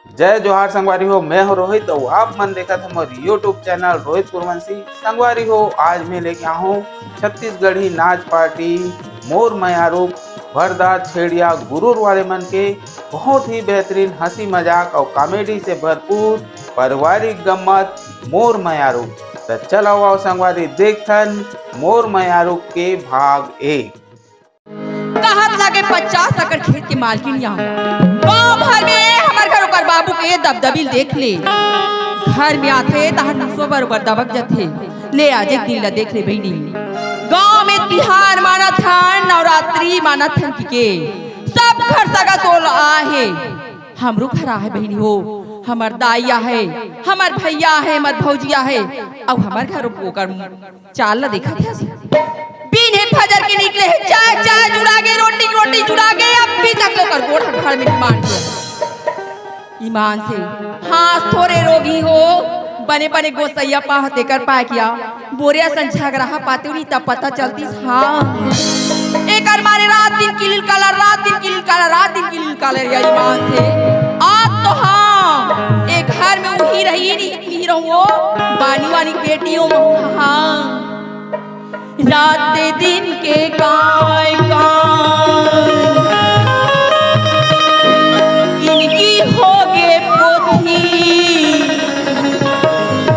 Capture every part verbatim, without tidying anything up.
जय जोहार संगवारी हो, मैं हूं रोहित अउ आप मन देखत हो मोर YouTube चैनल रोहित कुरवंशी। संगवारी हो, आज मैं लेके आया हूं छत्तीसगढ़ी नाच पार्टी मोर मयारू भरदा छेड़िया गुरूर वाले मन के बहुत ही बेहतरीन हंसी मजाक अउ कॉमेडी से भरपूर पारिवारिक गम्मत मोर मयारू। त चलो आओ संगवारी, देखथन मोर मयारू के भाग एक। कहत लागे पचास एकड़ खेत के मालकिन या गांव भर में हमर घर ओकर बाबू के दबदबी देख ले। घर में आथे तहन मुसवा बरोबर दबक जथे। ले आज एक दिन ला देख ले बहिनी, गांव में तिहार मानत हन, नवरात्रि मानत हन कि के सब घर सगा सोल आहे। हमरो घर आहे बहिनी हो, हमर दाई आहे, हमर भैया आहे, हमर भौजी आहे, अउ हमर घर ओकर चाल ल देखत हस। बिने फजर के निकले हे, चाय, चाय जुड़ा गे, रोटी, रोटी जुड़ा गे, अभी तक ले ओकर गोड़ ह घर में निमान के। ईमान से, हाँस थोरे रोगी हो, बने बने गोसैया पाह तेकर पाय किया, बोरिया सन झगड़ा पातेवरी तब पता चलतीस। हाँ, एकर मारे रात दिन किलिल काला, रात दिन किलिल काला, रात दिन किलिल काला रे ईमान से। आज तो हाँ, ए घर में उही रही नी, उही रहूं, बानी वानी बेटी हो, हाँ। रात दिन के काय काय इनकी होगे पोथी।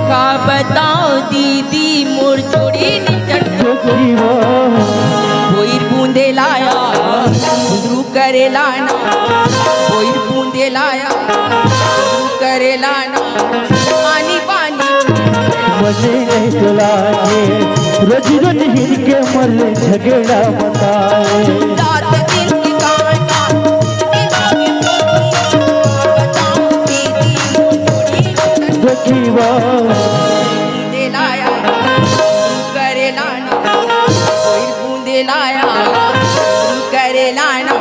का बताओ दीदी मोर जोड़ी निचट। कोई बूंदे लाया, करे लाना, कोई बूंदे लाया, करे लाना, पानी पानी। मने नहीं तो लागे, रोज रोज हिन के मरले झगड़ा बताए। रात दिन की कांटा, बताओ दीदी, देखी वो। बूंदे लाया, करे लाना, कोई बूंदे लाया, करे लाना,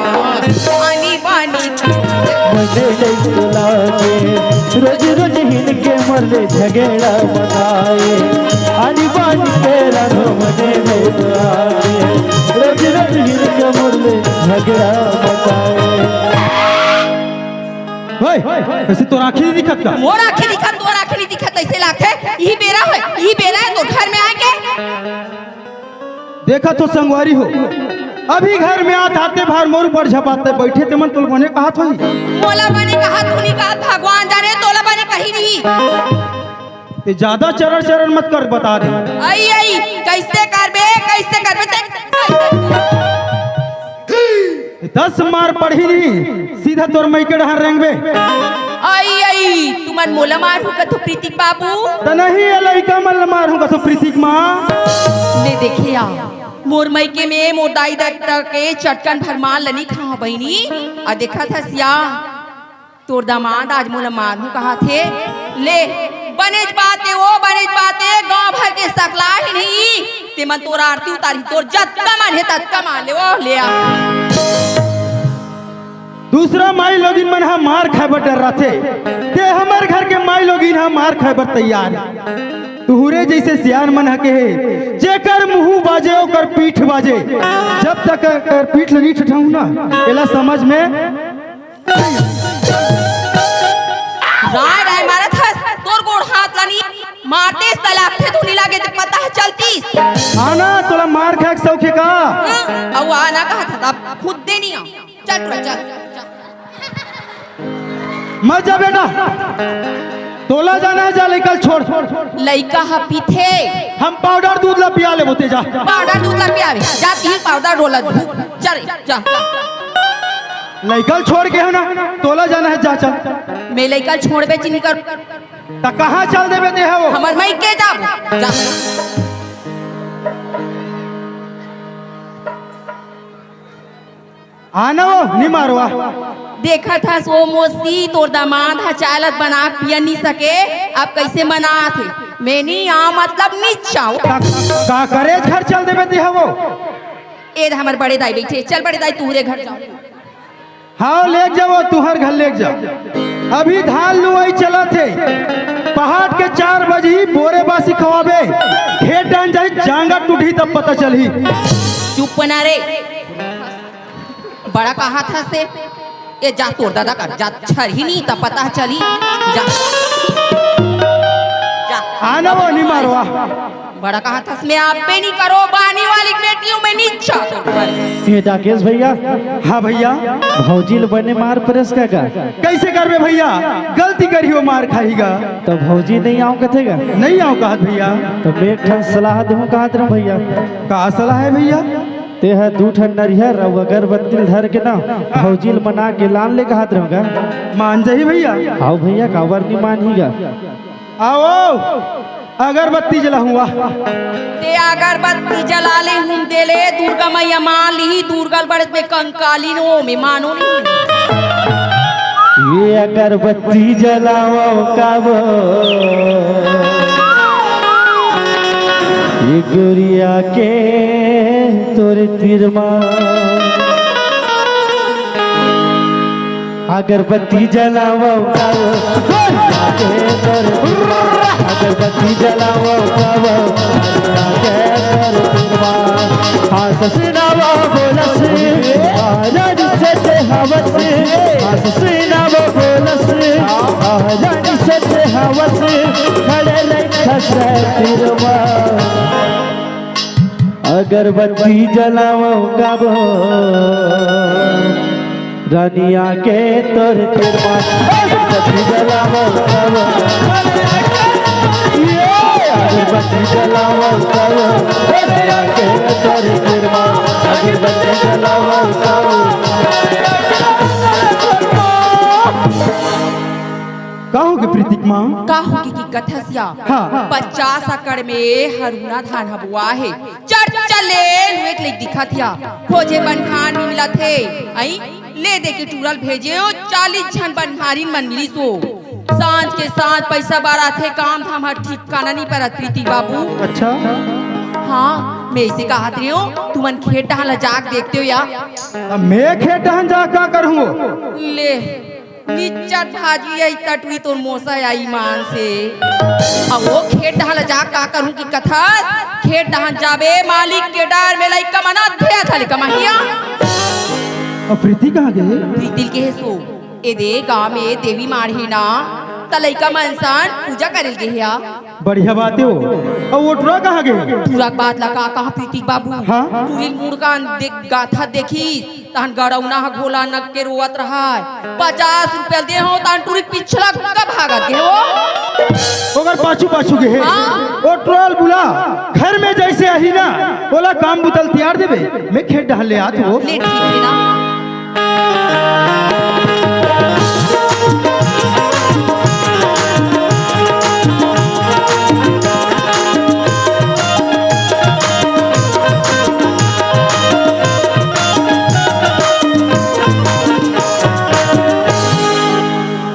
पानी पानी। मजे नहीं तो लागे, रोज रोज हिन के मरले झगड़ा बताए। आनी बानी के रानो मजे नहीं तो लागे, रोज रोज हिन के मरले झगड़ा बताए। ओए, कैसे तोर आँखी नहीं दिखत का? मोर आँखी दिखत, तोर आँखी नहीं दिखत, ऐसे लागथे। यही बेरा है, यही बेरा है तो घर में आए के। देखा तो संगवारी हो, अभी घर में आत आते भार मोर ऊपर झपाते बैठे ते मन तोला बने कहा थोही। मोला बने कहा थोही का, भगवान जाने तोला बने कही नहीं। ते ज्यादा चरर चरर मत कर, बता दे। आई आई, कैसे करबे, कैसे करबे ते? दस मार पड़ही नहीं, सीधा तोर मइके डहर रेंगबे। आई आई, तुमन मोला मारहू कथो प्रीतिक बाबू? त नहीं, ए लइका मन ल मारहू कथो प्रीतिक माँ। ले देखिया, मोर मइके में मोर दाई ददा के चटकन भर मार ल नी खा बहिनी। आ देखत हस या, तोर दामाद आज मोला मारहू कहाथे। ले, बनेच बात ए वो, बनेच बात ए, गांव भर के सकला ही नहीं। ते मन तोर आरती उतारी, तोर जतका मन हे ततका मार ले वो, ले आ। दूसरा माई लोगिन मन ह मार खाए बर डर्राथे, ते हमर घर के माई लोगिन ह मार खाए बर तैयार हे। तुहरे जैसे सियान मन ह के हे, जेकर मुंह बाजे ओकर पीठ बाजे। जब तक कर पीठ ल नी ठठाहूं ना, एला समझ में राय राय मारत हस, तोर गोड़ हाथ ला नी मारतेस त लागथे धुनी लागे ते पता ह चलतीस। आना, तोला मार खाए के शौक हे का? हाँ, अउ आना कहत हस, अब खुद दे नी आ। चल टुरा, चल, चल। मत जा बेटा, तोला जाना हे जा, लइका ल छोड़। लइका ह पीथे। हम पाउडर दूध ला पिया लेबो, ते जा। पाउडर दूध ला पियावे, जा तीन पाउडर रोला दूध। चल, जा। लइका ल छोड़ के हे ना, तोला जाना हे, जा चल। मैं लइका ल छोड़बे चिन्ही कर। त कहाँ चल देबे ते हे वो? हमर मइके जाबो। जा। आना वो, नी मारवा। देखत हस वो मोसी, तोर दामाद ह चालत बना के पिया नी सके, अब कैसे मनात हे? मैं नी आ मतलब नी चाव। का, का करे घर चल देबे ते हे वो? ए हमर बड़े दाई बैठे, चल बड़े दाई तुहरे घर जाओ। हाँ, लेग जाओ, तुहर घर लेग जाओ। अभी धान लुवई चलत हे, पहाट के चार बजही बोरे बासी खवाबे, खेत डाहन जाही, जांगर टूटही तब पता चलही। चुप ना रे, बड़ा कहात हस ते। ए, जा तोर ददा कर, जा, छरही नी त पता चली। जा। जा। आना वो नी मारवा। बड़ा कहा थस, मैं आप पे नी करो, बानी वाली बेटी हूँ मैं, नी चाहतो तुम्हारे। ए, डाकेश भैया। हाँ भैया। भौजी ल बने मार परेस का गा? कैसे करबे भैया, गलती करही वो मार खाही गा। त भौजी नहीं आऊं कथे गा? नहीं आऊं कहत भैया। त मैं एक ठन सलाह दूं कहत रहूं भैया। का सलाह है भैया? तेहा दू ठन नरिहर अउ अगरबत्ती ल धर के ना, भौजी ल मना के लान ले कहत रहूं गा। मान जाही भैया। हाव भैया, काबर नी मानही गा? आओ, अगरबत्ती जलाहूं। ते अगरबत्ती जला ले हूं, दे ले दुर्गा मैया मान लीही, दुर्गा ल बड़े में कंकाली नो में मानो नहीं। ये अगरबत्ती जलावो काबो, ये गुरिया के तोर तिरमा। अगरबत्ती जलावो काबो, गुरिया के तोर तिरमा। अगरबत्ती जलावो काबो, गुरिया के तोर तिरमा। हाँ, ससुरावा बोलस, रानी सच हवस। हाँ, ससुरावा बोलस, रानी सच हवस। खड़े रही खस तिरमा। अगरबत्ती जलावो काबो, रानिया के तोर तिरमा। अगरबत्ती जलावो काबो, ये अगरबत्ती जलावो काबो, रानिया के तोर तिरमा। अगरबत्ती जलावो काबो। का होगे प्रीतिक माँ? का होगे कि कथसिया? हाँ। पचास एकड़ में हरूना धान ह बोआ हे। चल चल ले, लुएक लइक दिखत या। खोजे बनिहार नी मिलत हे। अई, ले दे के टूरा ल भेजे ओ, चालीस झन बनिहारिन मन मिलिस ओ। सांझ के सांझ पइसा बर आथे, काम धाम ह ठिकाना नी परत प्रीति बाबू। अच्छा। हाँ, मैं इसे कहत रहे हो, तुमन खेत डहन ला जाके देखते हो या? अब मैं खेत डहन जा का करूँ? ले, निच्चट भाजी आई तटवी तोर मोसा आई मान से। अब वो खेत डहन ला जा का करूं कि कथस, खेत डहन जाबे मालिक के डर में लइका मन आधे आधा ले कमाहिया। अब प्रीति कहाँ गे? प्रीति ल गे हे सो। ए दे गांव में देवी माढ़ी ना, त लइका मन सन पूजा करे ल गे हे या। बढ़िया बात हे वो। अब वो टुरा कहाँ गे? टुरा के बात ला का कहा प्रीति बाबू? हाँ? टुरी मुड़ कान देख गाथा देखी। तहन गड़ौना ह घोला नग के रोवत रहय। पचास रुपया दे हो, तहन टुरी पिछला का भागत गे हो। ओकर पाछू पाछू गे हे। हाँ। ओ टुरा ल बुला, घर में जइसे आही ना, ओला काम बुता ल तियार देबे, मैं खेत डहन ले आत हो। ले ठीक हे ना।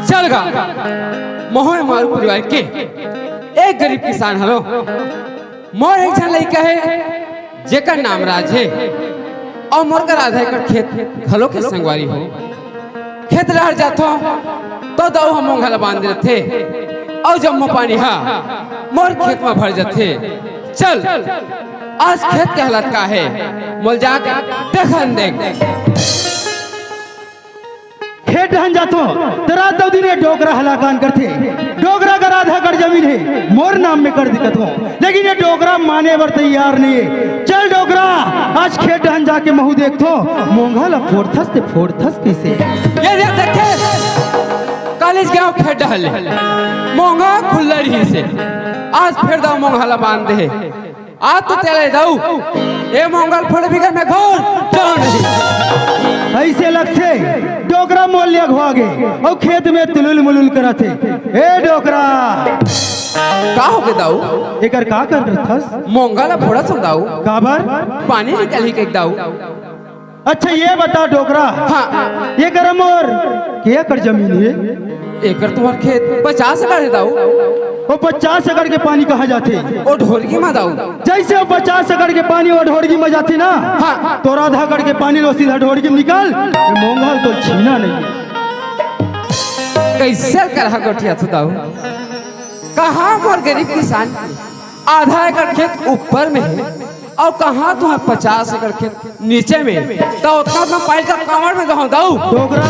चल गा, महूं मारू परिवार के एक गरीब किसान हरों। मोर एक झन लइका हे, जेकर नाम राज हे, अउ मोर करा आधा एकड़ खेत घलो के संगवारी हो। खेत डहर जाथों, त दाऊ ह मोंघा ल बांध देथे, अउ जम्मो पानी ह मोर खेत म भर जथे। चल, आज खेत के हालत का हे, मोला जाके देखन दे। खेत डहन जाथों, त रात अउ दिन ये डोकरा हलाकान करथे। डोकरा कर आधा एकड़ जमीन हे, मोर नाम में कर दे कथों, लेकिन ये डोकरा माने बर तैयार नइ हे। चल डोकरा, आज खेत डहन जाके महूं देखथों, मोंघा ल फोड़थस ते फोड़थस कइसे। ये देख, देखे, कालीच गया खेत डहन ले, मोंघा खुल्ला रहिसे, आज फेर दाऊ मोंघा ल बांध दे हे। आज तो तेला दाऊ, ए मोंघा ल फोड़बे गा मैं घर जाओं नहीं। अइसे लगथे डोकरा मोर ले अघवा गे अउ खेत में तुलुल मुलुल करत हे। ए डोकरा, का होगे दाऊ? एकर का करथस? मोंघा ल फोड़त हों दाऊ। काबर? पानी निकलही कहिके दाऊ। अच्छा ये बता डोकरा, हाँ। ये करा मोर के एकड़ जमीन हे? एकर तुम्हर खेत पचास एकड़ हे दाऊ। ओ पचास एकड़ के पानी कहाँ जाथे? ओ ढोरगी मा दाऊ। जइसे ओ पचास एकड़ के पानी ओ ढोरगी मा जाथे ना, हाँ। तोर आधा एकड़ के पानी ल सीधा ढोरगी म निकल, ये मोंघा ल तो छीना नहीं। कइसे करहा गोठियाथस दाऊ? कहाँ मोर गरीब किसान, आधा एकड़ खेत ऊपर में हे, अउ कहाँ तुँहर पचास एकड़ खेत नीचे में, त ओतना, ओतना पाइल का कांवड़ में दहूँ दाऊ। डोकरा,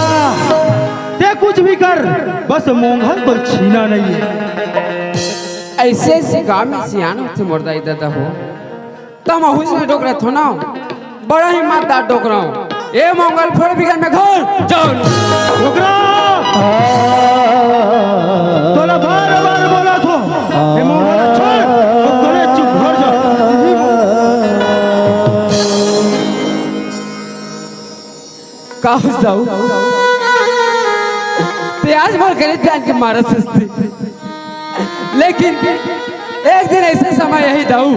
ते कुछ भी कर, बस मोंघा ल तो छीना नहीं है। अइसे, अइसे गाँव में सियान होथे मोर दाई ददा हो। त महूँ अइसने डोकरा थों ना, बड़ा हिम्मतदार डोकरा हूँ। ए मोंघा ल फोड़ बिगन में घोर, जाओ। डोकरा! तोला बार-बार बोलत हों, ए मोंघा ल छोड़, अउ गले चुप, घर जा। का हो दाऊ? ते आज मोर गले जान के मारत हस ते। लेकिन एक दिन अइसे समय आही दाऊ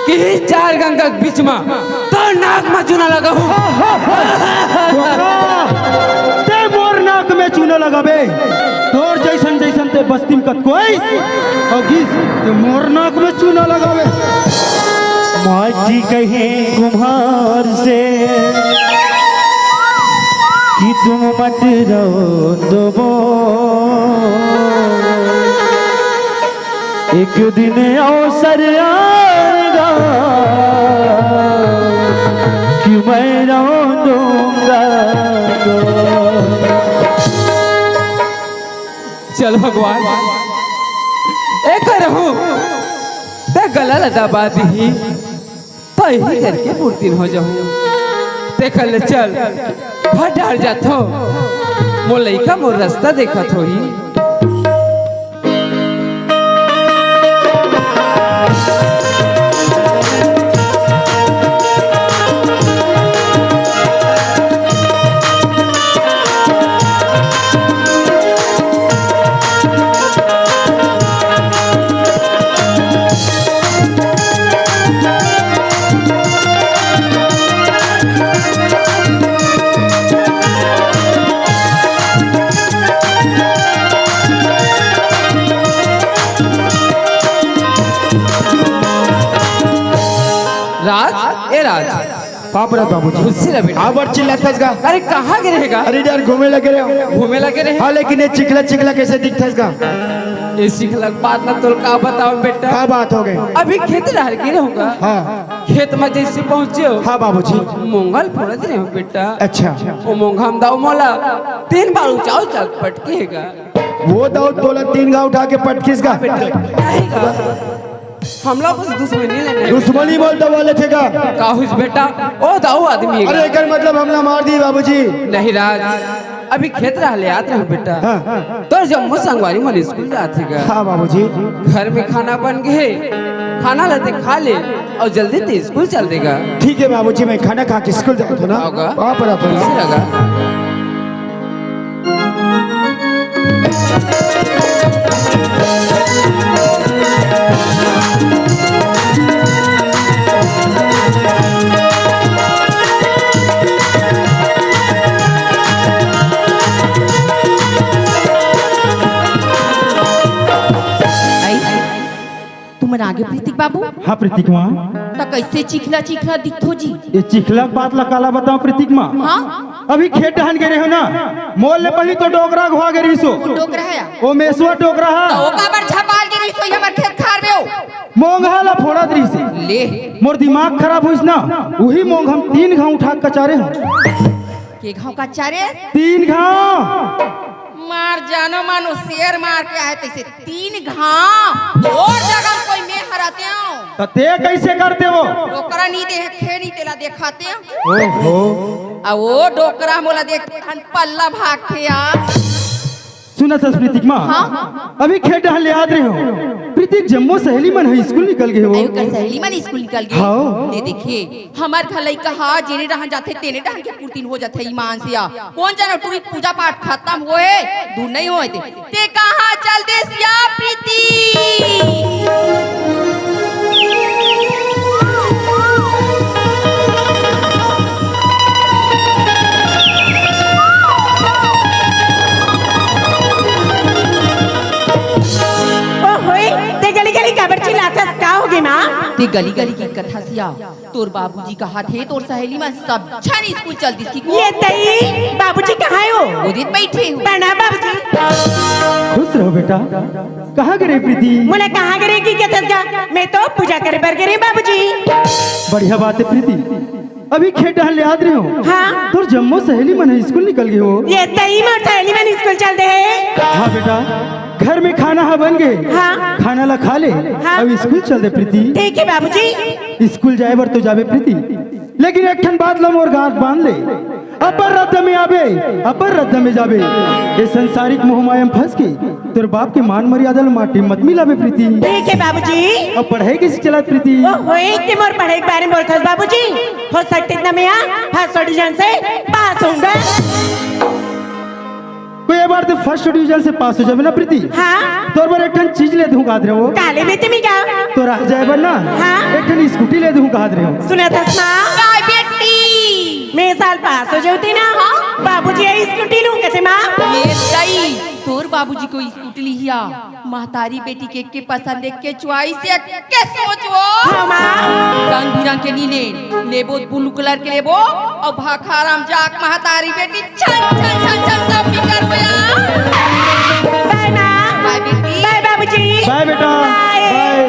कि इही चार गंगा के बीच म तोर नाक म चूना लगाहूँ। डोकरा, ते मोर नाक में चूना लगाबे? तोर जइसन जइसन ते बस्ती में कतको आइस, अउ गिस, ते मोर नाक में चूना लगाबे। माटी कहे कुम्हार से कि तुम मत रो दो वो। एक दिन अवसर आएगा कि मैं रो दूंगा तो। चल भगवान, ए करहूँ, ते गला ल दबा दिही। त इही करके मूर्तिन हो जाहूँ। तेकर ले चल, घर डार जाथों। मोर लइका मोर रस्ता देखत होही। राज, ए राज। पाप रे बाबूजी। खुशी रह बेटा। काबर चिल्लाथस गा? अरे कहाँ गे रहे गा? अरे यार घूमे लगे रहे। घूमे लगे रहे? हाँ, लेकिन ए चिखला चिखला कइसे दिखथस गा? ए चिखला के बात ना तोला का बतावँव बेटा। का बात हो गे? अभी खेत डहर गे रहेंव गा। हाँ। खेत म जइसे पहुँचेंव। हाँ बाबूजी। मोंघा ल फोड़त रहेंव बेटा। अच्छा। ओ मोंघा म दाऊ मोला तीन बार उचाल उचाल पटके हे गा। वो दाऊ तोला तीन घांव उठा के पटकिस गा? बेटा, नहीं गा। हमला कुछ दुश्मनी ले नहीं। दुश्मनी बोल दबा लेथे गा। का होइस बेटा? ओ दाऊ आदमी हे गा। अरे एकर मतलब हमला मार दिही बाबूजी। नहीं राज, अभी खेत डहर ले आत रहेंव बेटा। हाँ। तोर जम्मो संगवारी मन स्कूल जात हे गा। हाँ बाबूजी। घर में खाना बन गे हे, खाना ल ते खा ले अउ जल्दी ते स्कूल चल दे गा। ठीक हे बाबूजी, मैं खाना खा के स्कूल जाथों ना। आओ गा। वहाँ पर आता हूँ। खुशी रह गा। आई, तुमन आगे प्रीतिक बाबू? हाँ प्रीतिक माँ। त कइसे चिखला चिखला दिखथो जी? ए चिखला के बात ला काला बतावँव प्रीतिक माँ। हाँ? अभी खेत डहन गे रहेंव ना, मोर ले पहिली तो डोकरा घुवा गे रहिस ओ। डोकरा हे? ओ मेसवा डोकरा हा। त ओ काबर झपाल गे रहिस ओ हमर खेत खार में ओ? मोंघा ला फोड़त रहिस हे। ले। मोर दिमाग खराब होइस ना, उही मोंघा म तीन घांव उठा के कचारे हँव। के घांव कचारे? तीन घांव। मार जानो मानो शेर मार के आए तइसे तीन घांव। ओ जगह म कोई मैं हरातेंव। त ते कइसे करते ओ? डोकरा नी देखे नी तेला देखातेंव। ओहो। अउ ओ डोकरा मोला देख के तहन पल्ला भागथे यार। सुनत हस प्रीतिक माँ? हाँ। अभी खेत डहन ले आत रहेंव। प्रीतिक जम्मो सहेली मन ह स्कूल निकल गे हे ओ। अरे ओकर सहेली मन स्कूल निकल गे? हाँ। ले देखे, हमर घर लइका ह जेने डहन जाथे तेने डहन के कुरतीन हो जाथे ईमान से या। कोन जानव टूरी पूजा पाठ खतम होए, धुन नहीं होए ते। ते कहाँ चल देस या प्रीति? ओ होए, ते गली गली काबर चिल्लाथस, का होगे माँ? ते गली गली के कथस या, तोर बाबूजी कहाथे तोर सहेली मन सब झन स्कूल चल दिस कि को? ये तई, बाबूजी कहाँ हे ओ? ओ दिन बइठे हो। प्रणाम बाबूजी। खुश रहो बेटा। कहाँ गे रहे प्रीति? मोला कहाँ गे रहे कि कथस गा? मैं तो पूजा करे बर गे रहे बाबूजी। बढ़िया बात है प्रीति, अभी खेत डहर ले आत रहे हो। हाँ। तोर जम्मो सहेली मन ह स्कूल निकल गे हो। ये तई मोर सहेली मन स्कूल चल दे है। हाँ बेटा, घर में खाना ह बन गे। हाँ। खाना ला खा ले। हाँ। अब स्कूल चल दे प्रीति। ठीक है बाबूजी। स्कूल जाए बर तो जाबे प्रीति, लेकिन एक ठन बात ला मोर गांठ बांध ले, अपर रद्दा में आबे, अपर रद्दा में जाबे। ये संसारिक मोह माया में फंस के तोर बाप के मान मर्यादा ला माटी मत मिलाबे प्रीति। ठीक है बाबूजी। अब पढ़ाई कैसे चलत प्रीति? ओ होए के मोर पढ़ाई के बारे में बोलथस बाबूजी। हो सकते इतना में आ फर्स्ट डिवीजन से पास होऊंगा। कोई ये बार तो फर्स्ट डिवीजन से पास हो जाबे ना प्रीति। हाँ। तोर बर एक ठन चीज ले दूं काहत रहे हो। काले में तुम ही जाओ। तो रह जाए बर ना। हाँ। एक ठन स्कूटी ले दूं काहत रहे हो। सुनथस माँ। काय बेटी? मैं साल पास हो जाऊती ना। हाँ। बाबूजी ये स्कूटी लूं कहते माँ। ये सही। तोर बाबूजी को स्कूटी लिहिया। महतारी बेटी के, के पसंद एक के चॉइस एक के सोच वो। हाँ माँ। रंग बिरंग के नी ले, लेबो ब्लू कलर के लेबो, अउ भाखाराम जाक महतारी बेटी छन छन छन छन शॉपिंग करबो यार। बाय माँ। बाय बेटी। बाय बाबूजी। बाय बेटा। बाय। बाय।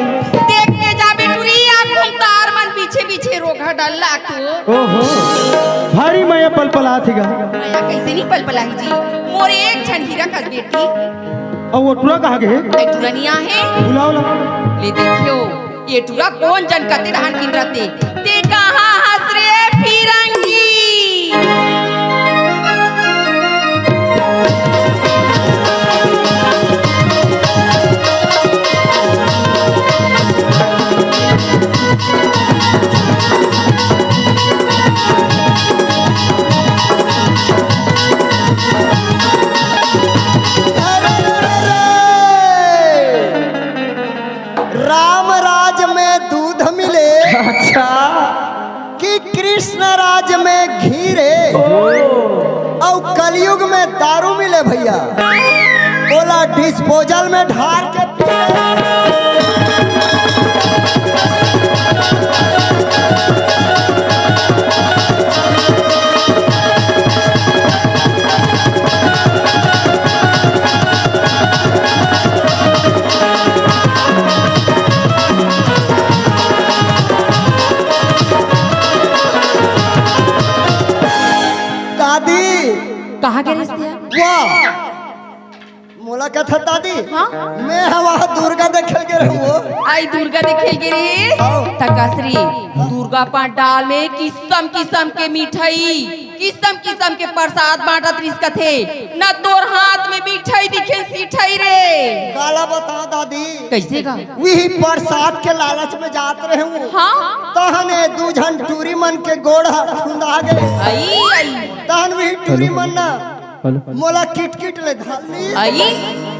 देख के जाबे टूरी, आँख घूमतार मन पीछे पीछे रोघा डल्ला तो। ओहो, भारी मया पलपलात हे गा। मया कैसे नहीं पलपलाही जी, मोर एक झन हीरा कस बेटी। अउ वो टूरा कहाँ गे हे? ए टूरा नहीं आहे। बुलाओ ला। ले देखियो, ये टूरा कोन जन कते डहान किंदरथे। ते कहाँ हस रे फिरंगी? राम राज में दूध मिले अच्छा। कि कृष्ण राज में घी रे, अउ कलयुग में दारू मिले भैया। बोला डिस्पोजल में ढार के पी। दादी। कहाँ गे रिहिस तेहा? वाह, मोला कथा दादी। हाँ? मैं हवा दुर्गा देखे गे रहूं। आई दुर्गा देखे गे रे। हाँ। तकसरी दुर्गा पंडाल में किसम किसम के मिठाई, किसम किसम के प्रसाद बांटत रिहिस कथे। न तोर हाथ में मिठाई दिखे सिठाई रे। काला बता दादी। कैसे गा? वही प्रसाद के लालच में जात रहूं। हाँ। तहने दू झन टूरी मन के गोड़ ह फुंदा गे। आई, आई। तहन वही टूरी मन ना हेलो। मोला किटकिट ले धर ली। आई?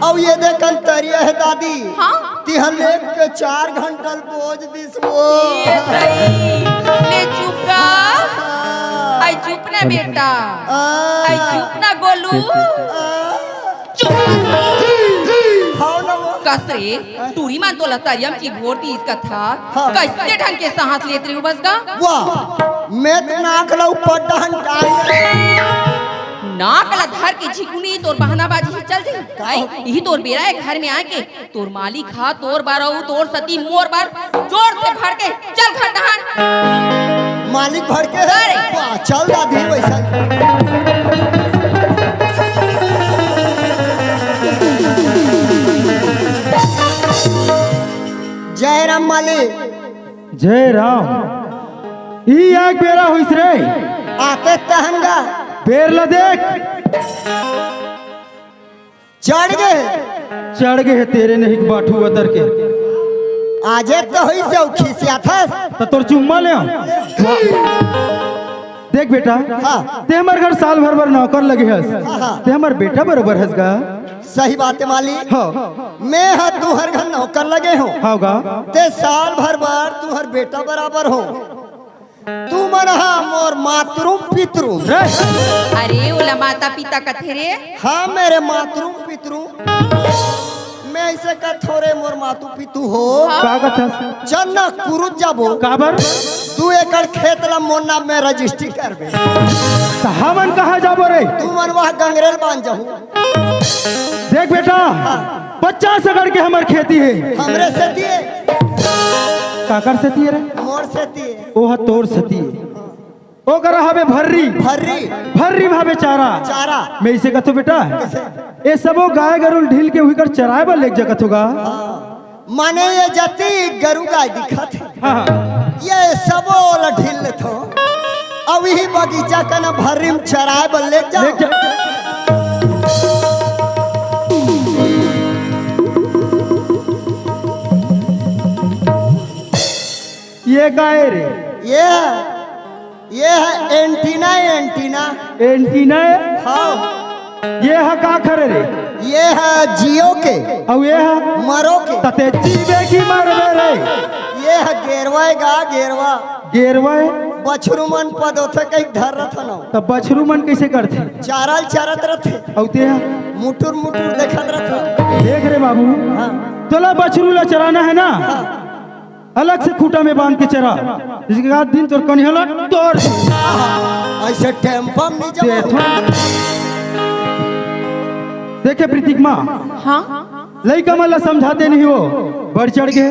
अउ ये देख अंतरिया हे दादी। हाँ? तिहा लेग के चार घंटा ल बोझ दिस वो। ये दई। ले चुप का। हाँ। आई चुप ना बेटा। आ। आई चुप ना गोलू। आ। चुप। हाँ ना वो। कस रे, टूरी मन तोला तरिया म चिबोर दिस कथा। हाँ। कैसे ढंग के सांस लेत रहे हो बस गा? वाह, मैं तो नाक ला ऊपर डहन डाल। नाक ला धर के झिकुनी तोर बहानाबाजी ही चल जाई। आई, यही तोर बेरा है घर में आके, तोर मालिक हा तोर बर अउ तोर सती मोर बर जोर से भड़ के चल घर डहन। मालिक भड़ के है? अरे। वाह, चल दादी वैसा। जय राम मालिक। जय राम। ई एक बेरा होइस रे। आते तहन गा। बेर ला देख। चढ़ गे। चढ़ गे हे तेरे नहीं बाठू अतर के। आजे तो होइस अउ खिसियाथस। त तोर चुम्मा ले। देख बेटा, हाँ। ते हमर घर साल भर बर नौकर लगे हस। हाँ, हाँ। ते हमर बेटा बरोबर हस गा। सही बात है मालिक। हाँ। मैं ह तुहर घर नौकर लगे हों। हाँ गा। ते साल भर बर तुहर बेटा बराबर हों। तुमन ह मोर मातृम पितृम। रे। अरे ओला माता पिता कथे रे। हाँ मेरे मातृम पितृम। मैं ऐसे कथों रे मोर मातु पितु हो। का कथस? चल ना कुरुद जाबो। काबर? दू एकड़ खेत ला मोर नाम में रजिस्ट्री करबे। त हमन कहाँ जाबो रे? तुमन वहाँ गंगरेल बांध जाहू। देख बेटा, हाँ। पचास एकड़ के हमर खेती हे। हमरे सेती हे। काकर सेती हे रे? मोर सेती हे। ओह तोर सेती हे। ओकर हवे भर्री। भर्री। भर्री भावे चारा। चारा। मैं इसे कथो बेटा, कइसे? ए सबो गाय गरु ल ढील के उही कर चराए बर लेग जा कथो गा। हाँ। माने ये जाति गरु गाय दिखत हे। हाँ, हाँ। ये सबो ल ढील लेथो। अउ इही बगीचा कना भर्री म चराए बर लेग जा। लेग जा। ये का हे रे? ये, ये हे एंटीना, एंटीना। एंटीना हे? हाँ। ये हे का खरे रे? ये हे जियो के। अउ ये हे? मरो के। त ते जीबे कि मरबे रे? ये हे गेरवा हे गा, गेरवा। गेरवा हे? बछरू मन पद होथे कहीं धर रथन। त बछरू मन कइसे करथे? चारा ल चरत रथे। अउ ते हे? मुटुर मुटुर देखत रथे। देख रे बाबू, हाँ। तोला बछरू ल चराना हे ना? हाँ। अलग से खूंटा में बांध के चरा, जिसके बाद दिन तोर कनिहा ल तोर। अइसे टेम्पो में नइ जावय। देखे प्रीतिक माँ, हाँ? लइका मन ला समझाते नहीं हो, बढ़ चढ़ के।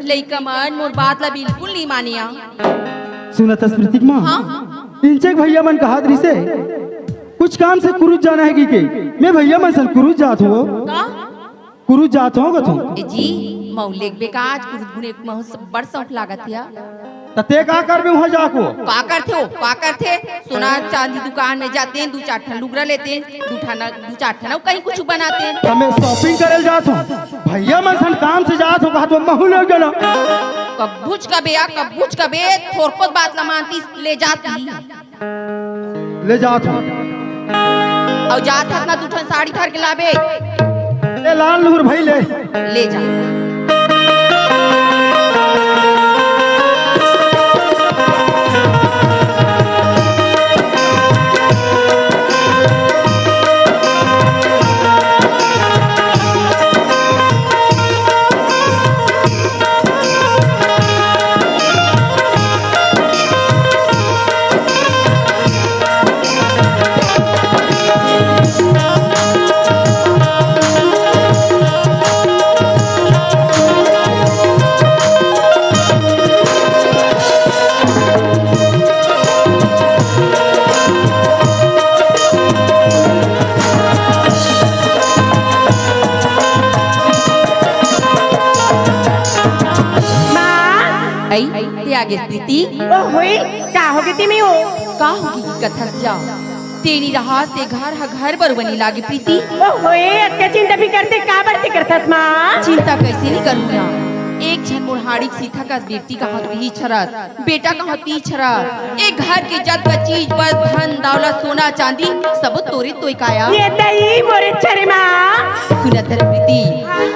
लइका मन मोर बात ला बिल्कुल नहीं मानिया। सुनत हस प्रीतिक माँ, हाँ? इंचक भैया मन कहत रिसे, कुछ काम से कुरुद जाना हे कि के? मैं भैया मन सन कुरुद जात हो। का? कुरुद जात हो कथो। ए जी, महूँ लेगबे का आज कुरुद गुने महूँ स-, बड़ शौक लागत हे। त ते का करबे उहाँ जाको? का करथे हो? का करथे? सोना चांदी दुकान में जातेन, दू चार ठन लुगरा लेतेन, दू ठन, दू चार ठन अउ कहीं कुछ बनातेन। त मैं shopping करे ल जात हो, भैया मन सन काम से जात हो, कहा तो महूँ ले गेला। कब्बूच कबे या, कब्बूच कबे, थोरको बात ला मानतीस, ले जाती। ले जात हो। अउ जात हस ना, दू ठन साड़ी धर के लाबे। ए लाल लुहुर भाई ले। ले जा। माँ। अई, ते आगे प्रीति। ओ होई, का होगे तेमे ओ? का होगे कथस या? तेनी रहा से घर ह घर बर बनी लागे प्रीति। ओ होए, अतका चिंता भी करते, काबर ते करथस माँ? चिंता कइसे नहीं करूँ ना? एक झन मोर हाड़ी सीथा कस बेटी कहाँ तो ही छरत। बेटा कहाँ पीछरा, ए घर के जतका चीज बस धन दौलत सोना चांदी सब तोरे तोय काया। ये दई मोरे छरे माँ। सुनत हस प्रीति,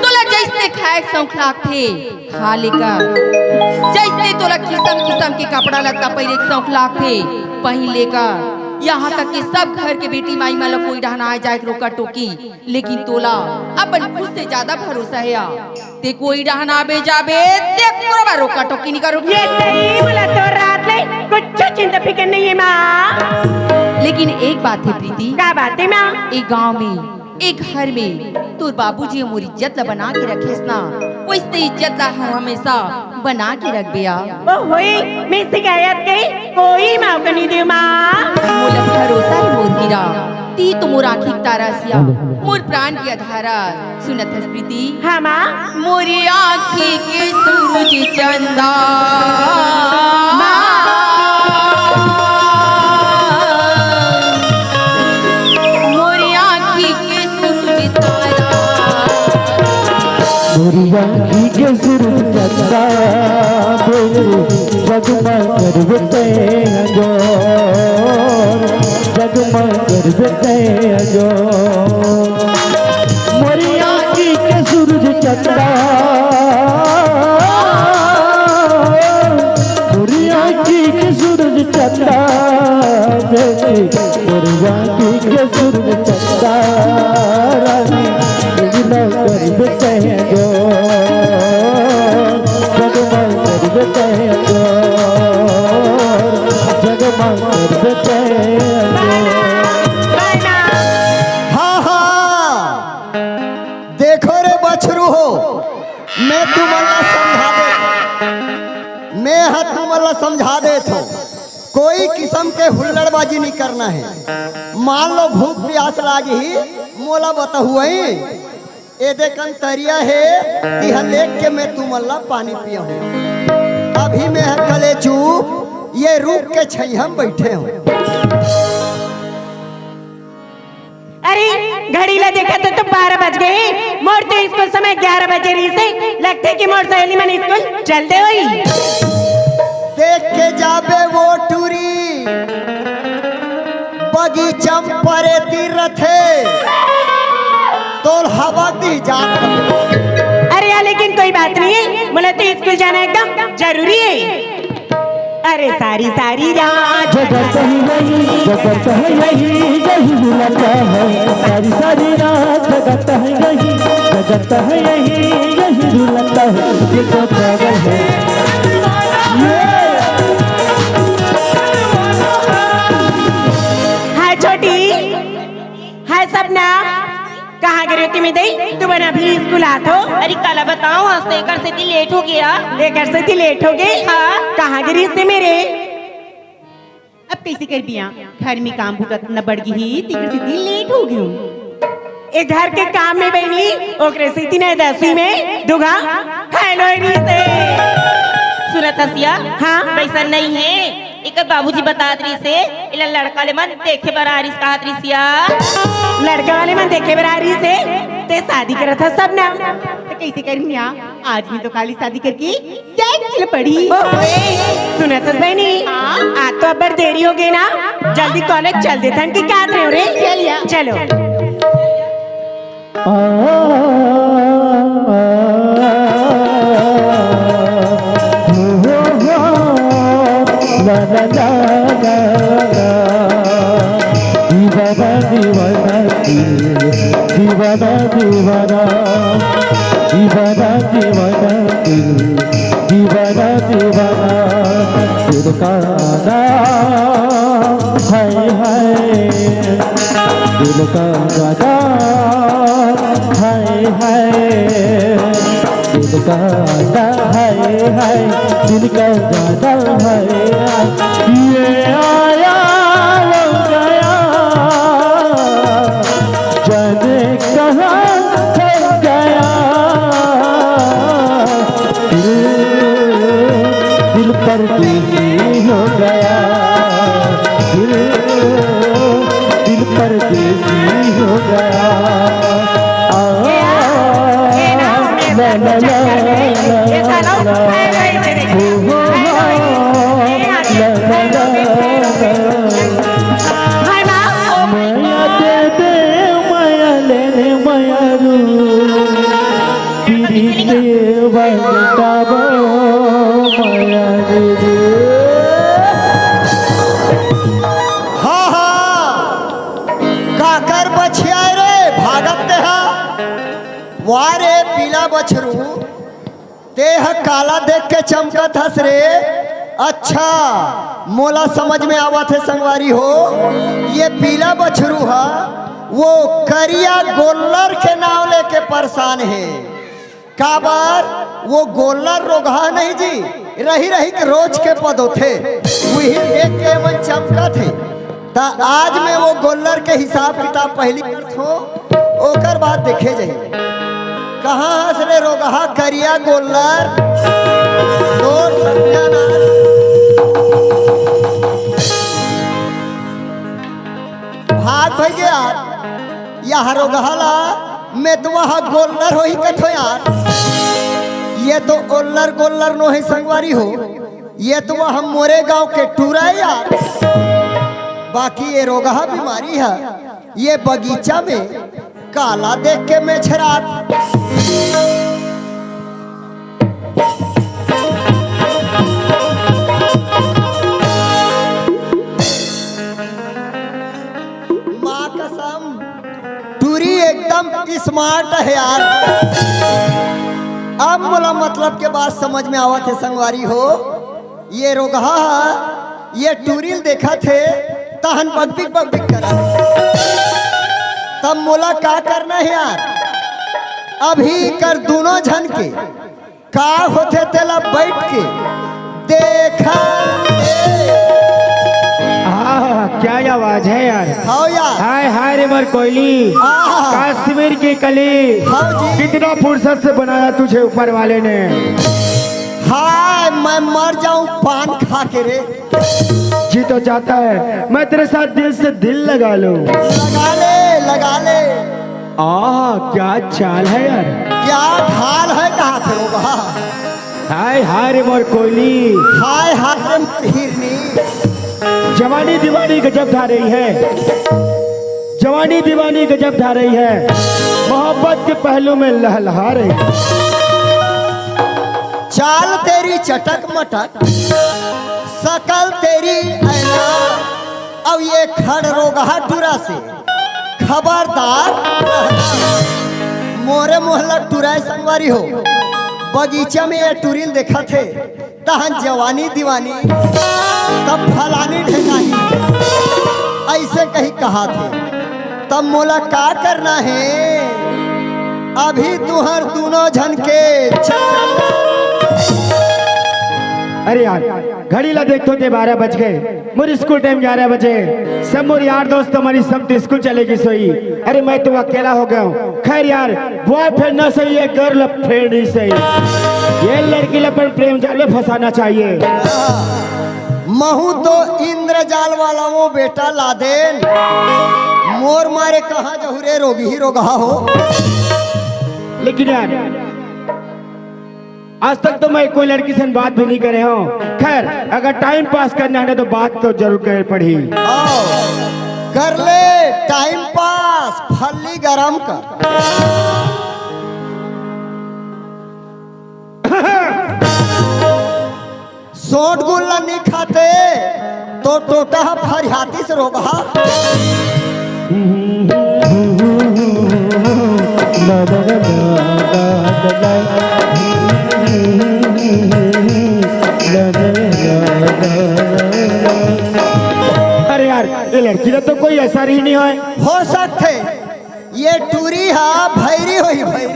तोला जइसने खाए के शौक लागथे, खा ले कर। जइसने तोला किसम किसम के कपड़ा लत्ता पहिरे के शौक लागथे, पहिर ले कर। यहाँ तक कि सब घर के बेटी माई मन ला कोई डहना आ जाए के रोका टोकी, लेकिन तोला अपन खुद से ज्यादा भरोसा हे या। ते कोई डहना बे जाबे, ते कोई रोका टोकी नहीं करो। ये दई मोला तोर रात ले कुछ चिंता फिकर नहीं हे माँ। लेकिन एक बात हे प्रीति। का बात हे माँ? एक गांव में, एक घर में तोर बाबूजी मोर इज्जत ला बना के रखेस ना, वइसने इज्जत ला हर हमेशा बना के रखबे या। ओ होई, मैं शिकायत कहीं कोई मौका नहीं देव माँ। मोला भरोसा हे मोर हीरा, ती तो मोर आँखी के तारा अस या, मोर प्राण के आधार अस। सुनत हस प्रीति? हाँ माँ। मोरी आँखी के सूरज चंदा। माँ। मोरी आँखी के सूरज तारा। मोरी आँखी के सूरज चंदा, जगमग करबे तैं अंजोर, जगमग करबे तैं अंजोर। मोरी आँखी के सूरज चंदा, मोरी आँखी के सूरज चंदा, बेटी, मोरी आँखी के सूरज चंदा, रानी, जगमग करबे तैं अंजोर, जगमग करबे तैं अंजोर, जगमग करबे तैं अंजोर। हाँ, हाँ। देखो रे बच्चा, मैं तुमन ला समझा दे, मैं ह तुमन ला समझा देत हूँ, कोई किसम के हुल्लड़बाजी नहीं करना है। मान लो भूख प्यास लागी ही, मोला बताहू आई। एदे कन तरिया हे, तिहा लेग के मैं तुमन ला पानी पियाहूँ। अभी मैं ह कले चुप ये रूख के छइहा म बइठे हूँ। अरे, घड़ी ला देखत हो तो बारह बज गए। मोर तो स्कूल समय ग्यारह बजे रहिसे। लगथे कि मोर सहेली मन स्कूल चल दे होही। देख के जाबे वो टूरी, बगीचा म परे तीर रथे, तोल हवा दी जात रथे। अरे यार, लेकिन कोई बात नहीं है, मोला तो स्कूल जाना एकदम जरूरी है। अरे सारी सारी रात जगत है यही, जगत है यही, यही रुलता है। सारी सारी रात जगत है यही, जगत है यही, यही रुलता है। ये तो पागल है। हाय छोटी, हाय सपना, कहाँ गे रहे हो तुम दई? तुमन अभी स्कूल आत हो? अरे काला बताओ, आज तो एकर सेती लेट हो गया। एकर सेती लेट हो गए? हाँ। कहाँ गे रहिस ते मेरे? अब कैसे कर दिया, घर में काम भुगत न बढ़ गई, तेकर सेती लेट हो गई हूँ। ए घर के काम में बहनी, ओकरे सेती ने दसवीं में दुगा फेल होय रहिसे। सुनत हस या? हाँ। वैसा नहीं है, एकर बाबूजी बतात रहिसे, एला लड़का ले मन देखे बर आ रहिस कहत रहिस या। लड़का वाले मन देखे बर आ रहिसे, ते शादी करत हस सब ना। तो कैसे करूँ या? आज नहीं तो काली शादी करके जाए के पड़ी। ओए, सुनत हस बहनी? हाँ? आज तो अब्बड़ देरी हो गई ना, जल्दी कॉलेज चल देथन कि का रहे हो रे? चल या। चलो। दीवाना दीवाना दिल, दीवाना दीवाना, दीवाना दीवाना दिल, दीवाना दीवाना दिल का नाम है, है दिल का नाम है, है दिल का नाम है, है दिल का नाम है। ये आया वो गया, जाने कहाँ खो गया। दिल, दिल परदेसी हो गया, दिल, दिल परदेसी हो गया। आ, ला, ला, ला, ला, ला, ला। ओ, हो, हो, ला, ला, ला, ला। मया दे दे, मया ले ले, मया रू। पीरी के बंटाबो, मया दे दे। हाँ, हाँ। काकर बछिया रे, भागत ते हा। वाह रे, पीला बछरू। तेह काला देख के चमकत हस रे? अच्छा, मोला समझ में आवत हे संगवारी हो, ये पीला बछरू हा वो करिया गोल्लर के नाव लेके परेशान हे। काबर वो गोल्लर रोगहा नहीं जी, रही रही के रोज के पद होथे, उही देख के मन चमकत हे। त आज मैं वो गोल्लर के हिसाब किताब पहिली करथों, ओकर बाद देखे जाही। कहाँ हस रे रोगहा करिया गोल्लर? तोर सत्यानाश। भाग भैया, यह रोगहा ला मैं तो वहाँ गोल्लर होही कथो यार। ये तो ओल्लर गोल्लर नोहे संगवारी हो, ये तो वह मोरे गांव के टूरा है यार। बाकी ये रोगहा बीमारी है, ये बगीचा में काला देख के मेछरात। माँ कसम, टूरी एकदम स्मार्ट है यार। अब मोला मतलब के बात समझ में आवत हे संगवारी हो। ये रोगहा ह, ये टूरी ल देखत हे, तहन बकबिक बकबिक करत हे। तब मोला का करना हे यार? अभी कर दूनों झन के का होथे तेला बैठ के देखा। आह, क्या आवाज है यार। हव यार। हाय हाय रे मोर कोयली, आह। कश्मीर की कली। हाँ जी। कितना फुर्सत से बनाया तुझे ऊपर वाले ने। हाय, मैं मर जाऊं पान खा के रे। जी तो चाहता है मैं तेरे साथ दिल से दिल लगा लूं। लगा ले, लगा ले। आह, क्या चाल है यार। क्या ढाल है, कहा थे वो बहा। हाय हाय रे मोर कोयली, हाय हाय रे मोर हिरनी। जवानी दीवानी गजब ढा रही है, जवानी दीवानी गजब ढा रही है, मोहब्बत के पहलू में लहलहा रही है। चाल तेरी चटक मटक, सकल तेरी ऐना, अब ये खड़ रोगहा टुरा से खबरदार। मोरे मोहल्ला टुराए संगवारी हो, बगीचा में ये टुरिल देखा थे, तहन जवानी दीवानी, तब फलानी ढेकानी, ऐसे कही कहा थे। तब मोला का करना है, अभी तुहर दोनों झन के चक्कर। अरे यार, घड़ी ला देखथों ते बारह बज गए, मोर स्कूल टाइम ग्यारह बजे। सब मोर यार दोस्त हमारी सब तो स्कूल चले गिस होही। अरे मैं तो अकेला हो गया हूँ। खैर यार, बॉयफ्रेंड ना सही, ये गर्ल फ्रेंड ही सही। ये लड़की ला अपन प्रेम जाल में फंसाना चाहिए। महू तो इंद्रजाल वाला वो बेटा लादेन, मोर मारे कहाँ जहू रे रोगही रोगहा हो। लेकिन यार, आज तक तो मैं कोई लड़की से बात भी नहीं करे हूँ। खैर, अगर टाइम पास करना है ना तो बात तो जरूर करे पड़ी। आओ, कर ले टाइम पास, फल्ली गरम कर। सोंठ गुल्ला नहीं खाते तो टोटा फरियाती से रोगहा। अरे यार, ये लड़की ला तो कोई असर ही नहीं होय। हो सकथे ये टूरी हा भैरी होही, भैरी।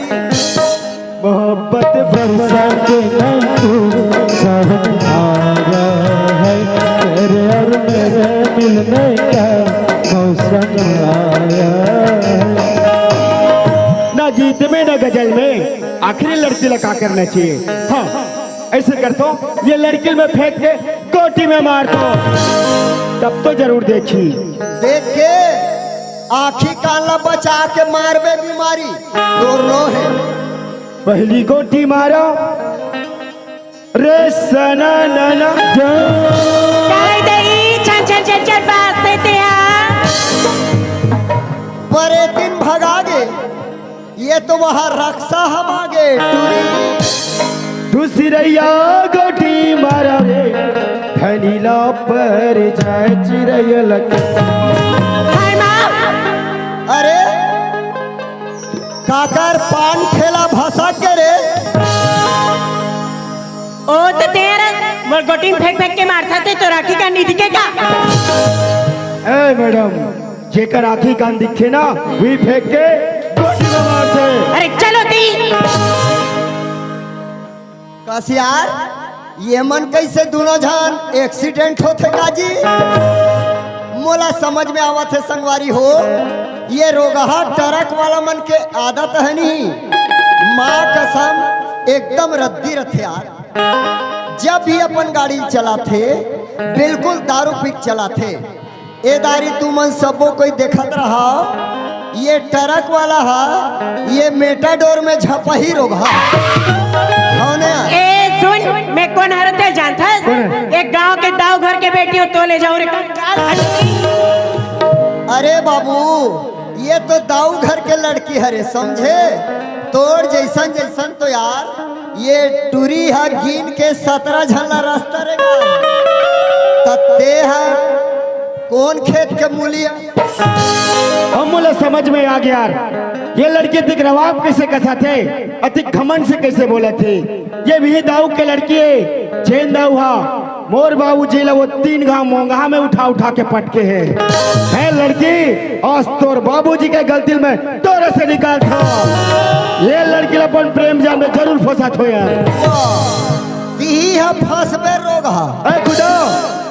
मोहब्बत बरसा के ना तू सावन आया है, तेरे और मेरे मिलने का मौसम आया है। ना गीत में ना गजल में आखिरी लड़की ला का करना चाहिए। हाँ, ऐसे करता हूँ, ये लड़की में फेंक के गोटी में मार दो, तब तो जरूर देखी। देख के आँखी कान ला बचा के मारबे बीमारी तोर लो है। पहली गोटी मारो रे सना नना। काय दई छन छन छन छन बाजते ते हा। परे दिन भगा गे, ये तो वहाँ रक्षा हम आगे टूरी। दूसरैया गोटी मारा रे, खनीला पर जाए चिरैया लग। हाय माँ। अरे काकर पान ठेला भसक के रे। ओ तो तेरा मोर गोटी में फेंक फेंक के मारता ते तो राखी का निधि के का। ए मैडम, जेकर आँखी कान दिखे ना, वही फेंक के गोटी में मार दे। अरे चलो ती। कस यार, ये मन कैसे दोनों झन एक्सीडेंट होथे काजी? मोला समझ में आवत है संगवारी हो, ये रोगहा ट्रक वाला मन के आदत है नहीं। माँ कसम, एकदम रद्दी रथे यार। जब भी अपन गाड़ी चलाथे, बिल्कुल दारू पी के चलाथे। ए दारी तुमन सबो कोई देखत रहा, ये ट्रक वाला हा, ये मेटाडोर में झपही रोगहा। कौन है? ए सुन, मैं कोन हरते जानथस? एक गांव के दाऊ घर के बेटी हूँ, तो ले जाऊँ रे कंकाल हड्डी। अरे बाबू, ये तो दाऊ घर के लड़की हरे, समझे? तोर जैसन जैसन तो यार ये टूरी हा गिन के सतरा झन ला रस्ता रे गा। त ते हा कोन खेत के मूली? हम मोला समझ में आ गया यार, ये लड़की अतिक रवाब कैसे कसाथे, अतिक घमंड से कैसे बोलथे। ये भी दाऊ के लड़की है, जेन दाऊ हा। मोर बाबूजी ला वो तीन घांव मोंगहा में उठा उठा के पटके हे। हे लड़की, आज तोर बाबूजी के गलती ल मैं तोरे से निकालथंव। ये लड़की ला अपन प्रेम जाल में जरूर फंसाथंव यार। तिही ह फंसबे रोगहा। ऐ खुदा,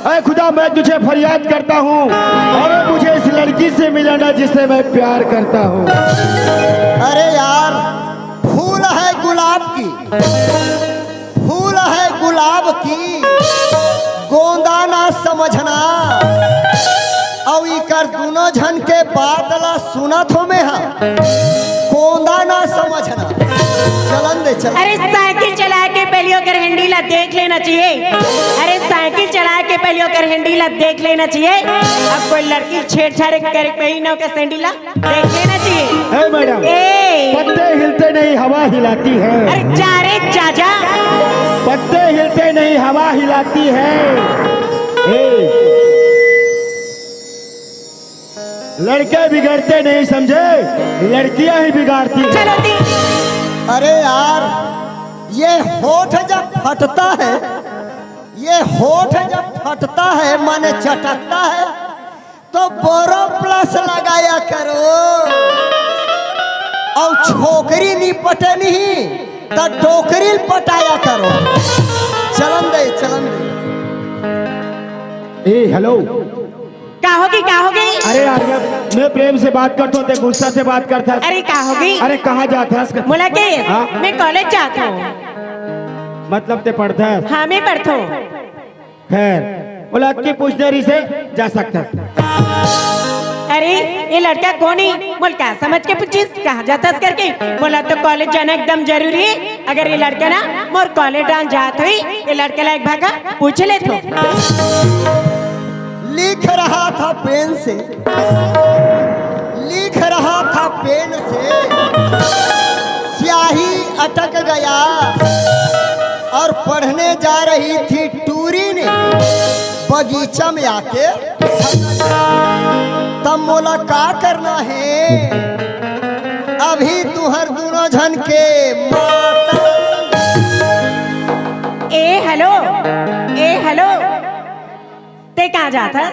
ऐ खुदा, मैं तुझे फरियाद करता हूँ, अरे मुझे इस लड़की से मिलाना जिससे मैं प्यार करता हूँ। अरे यार, फूल है गुलाब की, फूल है गुलाब की, गोंदा ना समझना। अउ इकर दूनों झन के बात ला सुनत हों मैं हा, गोंदा ना समझना। चलन दे, चलन। अरे साइकिल चला के पहले ओकर हैंडल ला देख लेना चाहिए। अरे साइकिल चला के पहले ओकर हैंडल ला देख लेना चाहिए। अब कोई लड़की छेड़छाड़ करे पहले ना ओकर सैंडल ला देख लेना चाहिए। हे मैडम, ए। पत्ते हिलते नहीं, हवा हिलाती है। अरे जा रे, जा, जा। पत्ते हिलते नहीं, हवा हिलाती है। ए। लड़के बिगड़ते नहीं, समझे, लड़कियां ही बिगाड़ती है। चलो दी। अरे यार, ये होठ जब फटता है, ये होठ जब फटता है, माने चटकता है, तो बोरो प्लस लगाया करो। अउ छोकरी नी पटे नहीं, त डोकरी ल पटाया करो। चलन दे, चलन दे। ए, हेलो। का होगे, का होगे? अरे यार, मैं, मैं प्रेम से बात करथंव, तैं गुस्सा से बात करथस। अरे, का होगे? अरे, कहाँ जाथस? मोला के? हाँ? मैं कॉलेज जाथंव। मतलब तैं पढ़थस? हाँ, मैं पढ़थंव। खैर, मोला अतकी पूछना रहिसे, जा सकथस। अरे, ये लड़का कोन हे? मोला का समझ के पूछिस, कहाँ जाथस करके? मोला तो कॉलेज जाना एकदम जरूरी हे। अगर ये लड़का ना मोर कॉलेज डाहन जात होही, ये लड़का ला एक भाखा पूछ लेथंव। लिख रहा था पेन से, लिख रहा था पेन से, स्याही अटक गया और पढ़ने जा रही थी टूरी ने बगीचा में आके, तब मोला का करना हे? अभी तुंहर दूनों झन के माता। ए हेलो, ए हेलो, तैं कहाँ जाथस?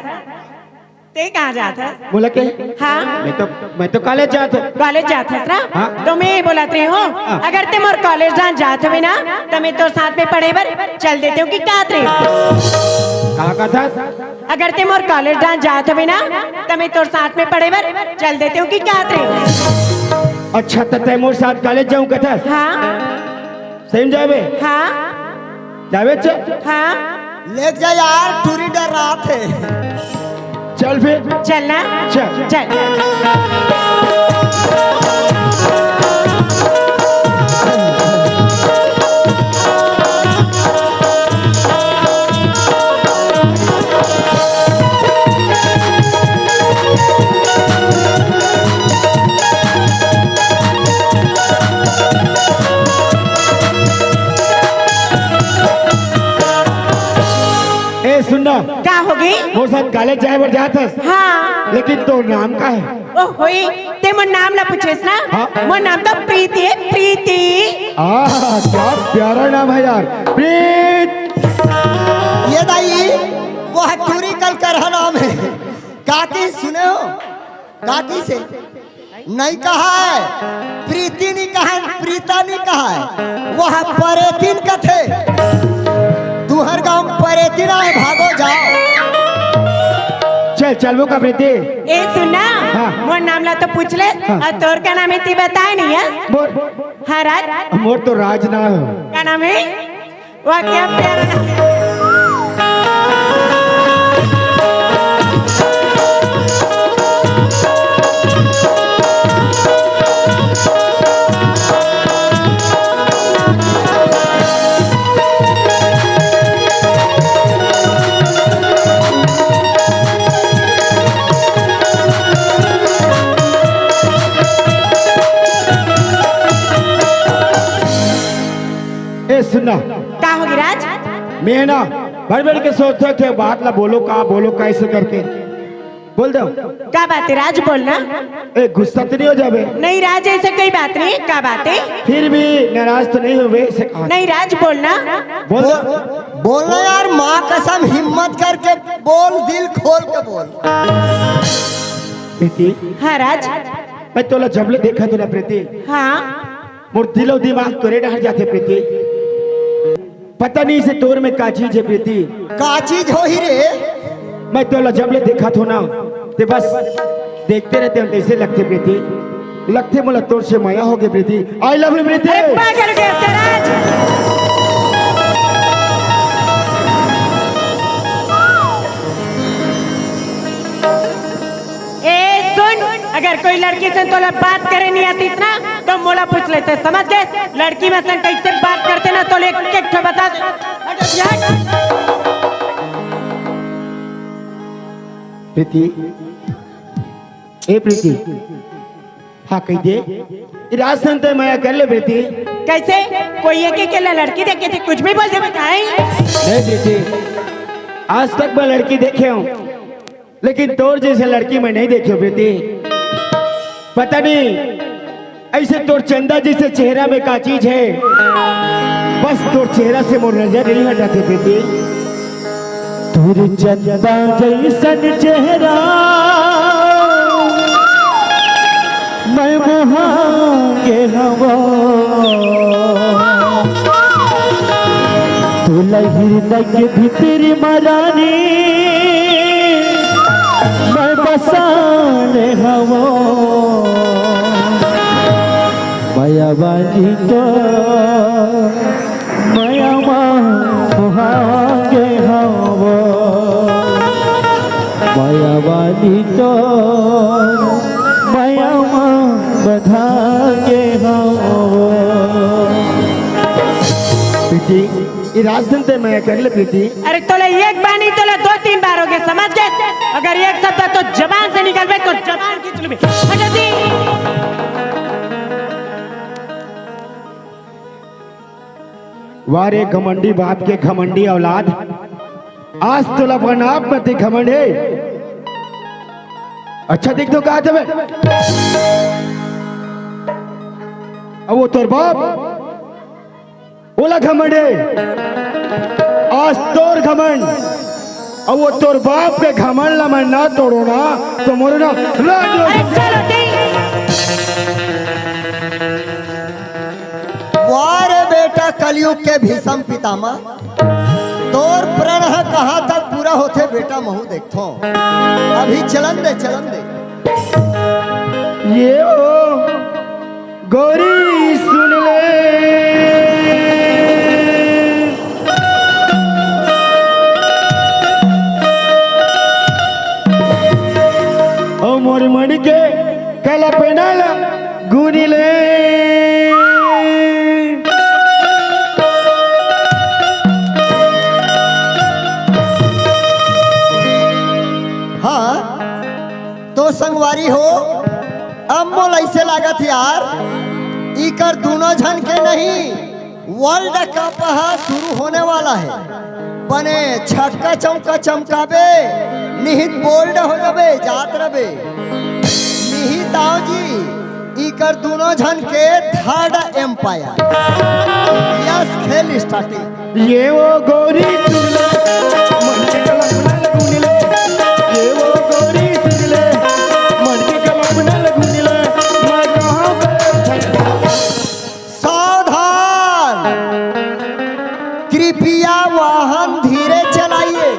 तैं कहाँ जाथस? मोला के? हाँ। मैं तो, मैं तो कॉलेज जाथंव। कॉलेज जाथस ना? हाँ। तो मैं बोलत रहेंव, हाँ। अगर तैं मोर कॉलेज डाहन जात हवे ना, त मैं तोर साथ में पढ़े बर चल देतेंव कि का कथस? का कथस? अगर तैं मोर कॉलेज डाहन जात हवे ना, त मैं तोर साथ में पढ़े बर चल देतेंव कि का कथस? अच्छा, त तैं मोर साथ कॉलेज जाहूँ कथस? हाँ। सही में जाबे? हाँ। जाबे च? हाँ। लेके जा यार, टूरी डरात हे। चल फिर। चल ना। चल। चल। ए, सुन ना। का होगे? मोर साथ कॉलेज जाए बर जात हस? हाँ। लेकिन तोर नाम का हे? ओ होई, तैं मोर नाम ला पूछेस ना? हाँ। मोर नाम तो प्रीति हे, प्रीति। आह, क्या प्यारा नाम हे यार, प्रीत। ये दाई, वो ह टूरी कलकरहा नाम हे। काकी सुने हो? काकी से नहीं कहा है, प्रीति नहीं कहा है, प्रीता नहीं कहा है, वो ह परेतिन कथे। तुंहर गांव म परेतिन आए, भागो जाओ। चल, चलबो का प्रीति? ए सुन ना, हाँ। मोर नाम ला तो पूछ ले, हाँ। अउ तोर का नाम हे ते बताए नहीं हे? मोर, हाँ राज। मोर तो राज ना हो। का नाम हे? वाह, क्या प्यारा नाम। ए, सुन ना। का होगे राज? मैं ना भर भर के सोचथंव के बात ला बोलंव का, बोलंव का, ऐसे करके बोल दो। का बात हे राज, बोल ना। ए, गुस्सा तो नहीं हो जाबे? नहीं राज, ऐसे कोई बात नहीं हे। का बात हे? फिर भी नाराज तो नहीं होबे, ऐसे कहा। नहीं राज, बोल ना। बोल दो। बोलना यार, माँ कसम, हिम्मत करके बोल, दिल खोल के बोल। प्रीति, हाँ राज। मैं तोला जब ले देखत हों ना प्रीति, हाँ। मोर दिल अउ दिमाग तोरे डहर जाथे प्रीति। पता नहीं इसे तोर में का चीज हे प्रीति। का चीज होही रे? मैं तोला जब ले देखत हों ना, ते बस देखते रहितेंव, तइसे लगथे प्रीति। लगथे मोला तोर से मया होगे प्रीति। I love you प्रीति। अरे पागल हो गया तेरा। ए सुन, अगर कोई लड़की से तोला बात करे नहीं आतिस ना, तो मोला पूछ लेते, समझ गए? लड़की मन से कइसे बात करथे ना, तोला एक एक ठो बता दे। हट, हट। प्रीति, ए प्रीति, हाँ कहि दे, ए राज सन तैं मया कर ले प्रीति। कइसे? कोई एक अकेला लड़की देखे थे, कुछ भी बोल दे बताई। नहीं प्रीति, आज तक मैं लड़की देखे हों, लेकिन तोर जइसे लड़की मैं नहीं देखे हों प्रीति। पता नहीं, अइसे तोर चंदा जइसे चेहरा में का चीज हे, बस तोर चेहरा से मोर नजर नहीं हटाथे प्रीति। तोर चंदा जइसन चेहरा मैं मोहा गे हवों। तोला हृदय के भीतरी म रानी मैं बसा ले हवों। मया वाली तो मया मा मोहा गे हवों। मया वाली तो मया मा बधा गे हवों। प्रीति, ए राज सन तैं मया कर ले प्रीति। अरे तोला एक बार नहीं, तोला दो तीन बार होगे, समझ गए? अगर एक शब्द तो जबान से निकलबे तो जबान खींच लूबे। हट जल्दी। वाह रे घमंडी बाप के घमंडी औलाद, आज तोला अपन आप म ते घमंड हे। अच्छा देख तो का तबे, अब वो तोर बाप ओला घमंड हे, आज तोर घमंड, अउ वो तोर बाप के घमंड ला मैं ना तोड़ों ना, तो मोर ना राज अरे चलो ठीक। वाह रे बेटा, कलयुग के भीषम पितामह, तोर प्रण ह कहाँ तक पूरा होथे बेटा, महूँ देखथों। अभी चलन दे, चलन दे। ये ओ गौरी सुन ले, ओ मोर मन के कल्पना ला गुन ले। हाँ, तो संगवारी हो, अब मोला अइसे लागत यार, इकर दूनों झन के नहीं, World Cup ह शुरू होने वाला हे। बने छक्का चौका चमकाबे, निहित bold हो जाबे, जात रबे। निहित आओ जी, इकर दूनों झन के third umpire। Yes, खेल starting। ये वो गोरी चुगले, मन के कल्पना लगुन ले। ये वो गोरी चुगले, मन के कल्पना लगुन ले। मैं कहाँ पे सावधान, कृपया वाहन धीरे चलाइए,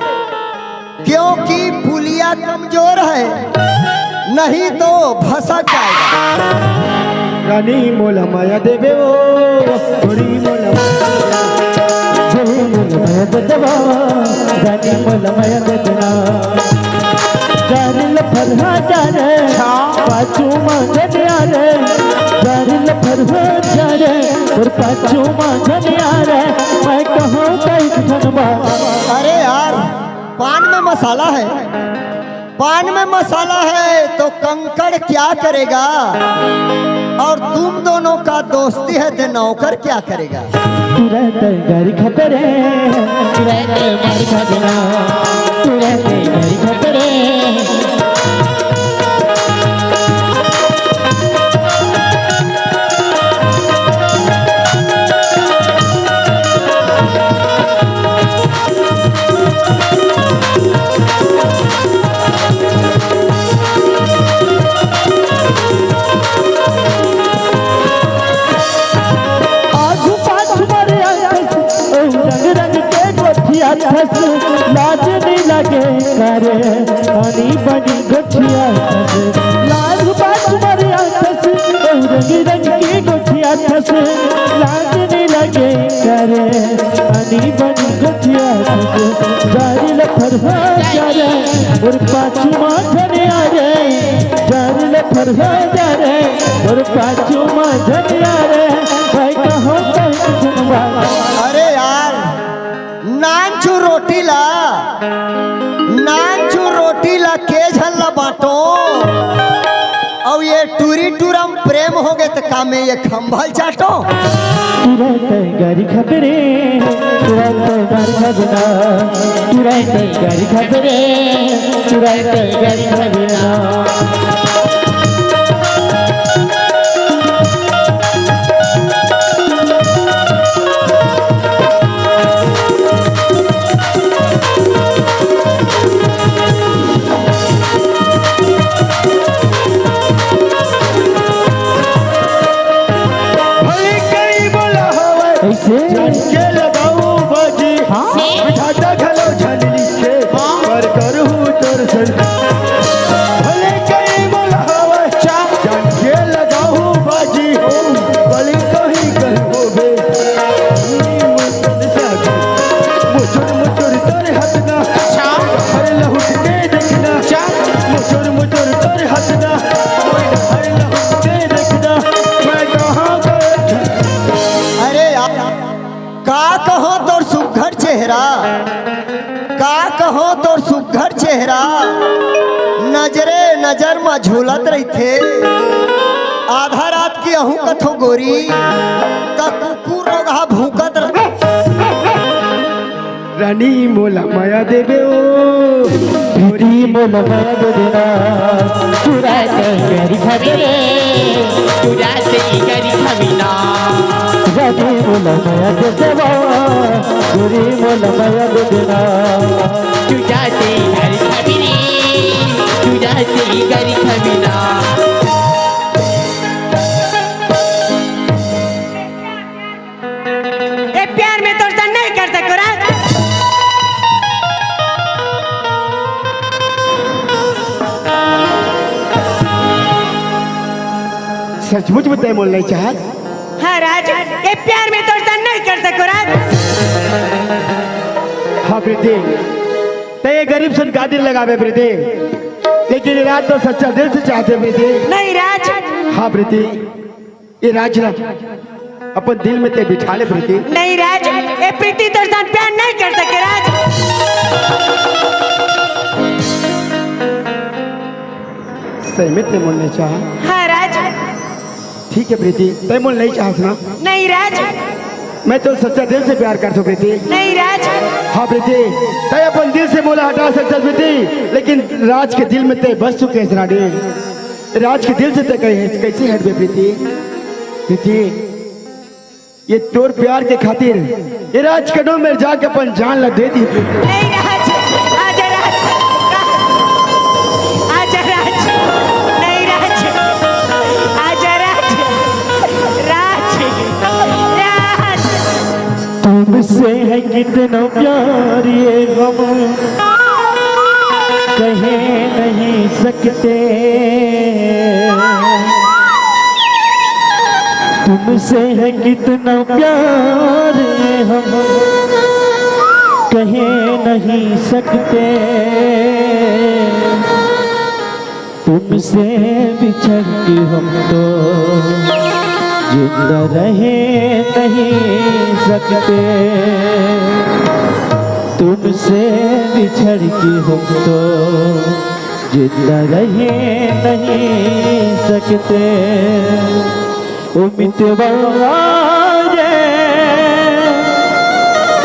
क्योंकि पुलिया कमजोर है, नहीं तो भसक जाएगा। रानी मोला मया देबे ओ, गोरी मोला मया देबे ओ, गोरी मोला मया देबे ओ, रानी मोला मया देबे ना। जारी ल फरहा जा रे, पाछू मा झन आ रे। जारी ल फरहा जा रे, अउ पाछू मा झन आ रे। मैं कहूँ कई ठन बात। अरे यार, पान में मसाला है, पान में मसाला है तो कंकड़ क्या करेगा? और तुम दोनों का दोस्ती है तो नौकर क्या करेगा? तू रहते घर खतरे, तू रहते घर खतरे, तू रहते घर खतरे। अथस, लाज नहीं लगे करे, आनी बनी गोठिया अथस, लाज बाज मरे अथस, रंग रंग की गोठिया अथस, लाज नहीं लगे करे, आनी बनी गोठिया अथस, जारी लफर हो जा रे, और पाछू मा झरे आ रे, जारी लफर हो जा रे, और पाछू मा झरे आ रे, भाई कहो कहो सुनवा। अरे यार, नानचू रोटी ला, नानचू रोटी ला के झन ला बांटो। अउ ये टूरी टूरा म प्रेम होगे त का में ये खंभा ल चाटो? तुरंत गरी खबरे, तुरंत गरी खबरा, तुरंत गरी खबरे, तुरंत गरी खबरा। भले कई बोला हवय, कैसे? जान के लगाऊ बाजी, हाँ? विधाता घलो झन लिखे, हाँ? पर करहूँ दर्शन। भले कई बोला हवय, चा- जान के लगाऊ बाजी, बलि कहीं कहीं होबे। मुचुर मुचुर तोर हंसना, अच्छा। हर लहुट के देखना। अच्छा। मुचुर मुचुर तोर हंसना, हर लहुट के देखना। मैं कहाँ गए? अरे यार, का कहो तोर सुघर चेहरा, का कहो तोर सुघर चेहरा, नजरे नजर म झूलत रहिथे। आधा रात के अहूँ कथो गोरी, का कुकुर रोगहा भूकत रह- रानी मोला मया देबे ओ। बेटी मोला मया दे देना। तू रात गरी खबरे, तू रात गरी खबरे ना। रानी मोला मया दे देवा, गोरी मोला मया दे देना। तू जाते घर खबरी, तू जाते घर खबरी ना। ए प्यार में तोर सन नहीं कर सको राज। सचमुच में तय मोल नहीं चाहत? हाँ राज, ए प्यार में तोर सन नहीं कर सको राज। हाँ प्रीति, तय ये गरीब सन का दिल लगावे प्रीति, लेकिन ये राज तो सच्चा दिल से चाहते प्रीति। नहीं राज। हाँ प्रीति, ये राज ला अपन दिल में ते बिठा ले प्रीति। नहीं राज, ए प्रीति तोर सन प्यार नहीं कर सके राज। सही में ते मोल नहीं चाह? हाँ राज। ठीक है प्रीति, ते मोल नहीं चाहस ना? नहीं राज। मैं तो सच्चा दिल से प्यार करता हूँ प्रीति। नहीं राज। हाँ प्रीति, ते अपन दिल से मोला हटा सकता प्रीति, लेकिन राज के दिल में ते बस चुके है रानी। राज के दिल से ते कहे, कैसे हटबे प्रीति? प्रीति, ये तोर प्यार के खातिर ये राज कनो मेर जाके अपन जान ला दे दी। नहीं राज, आजा राज, आजा राज, नहीं राज, आजा राज, राज, राज। तुमसे है कितना प्यार ये हम कहे नहीं सकते। तुमसे है कितना प्यार हम कहे नहीं सकते। तुमसे बिछड़ के हम तो जिंदा रहे नहीं सकते। तुमसे बिछड़ के हम तो जिंदा रहे नहीं सकते। ओ मितवा रे,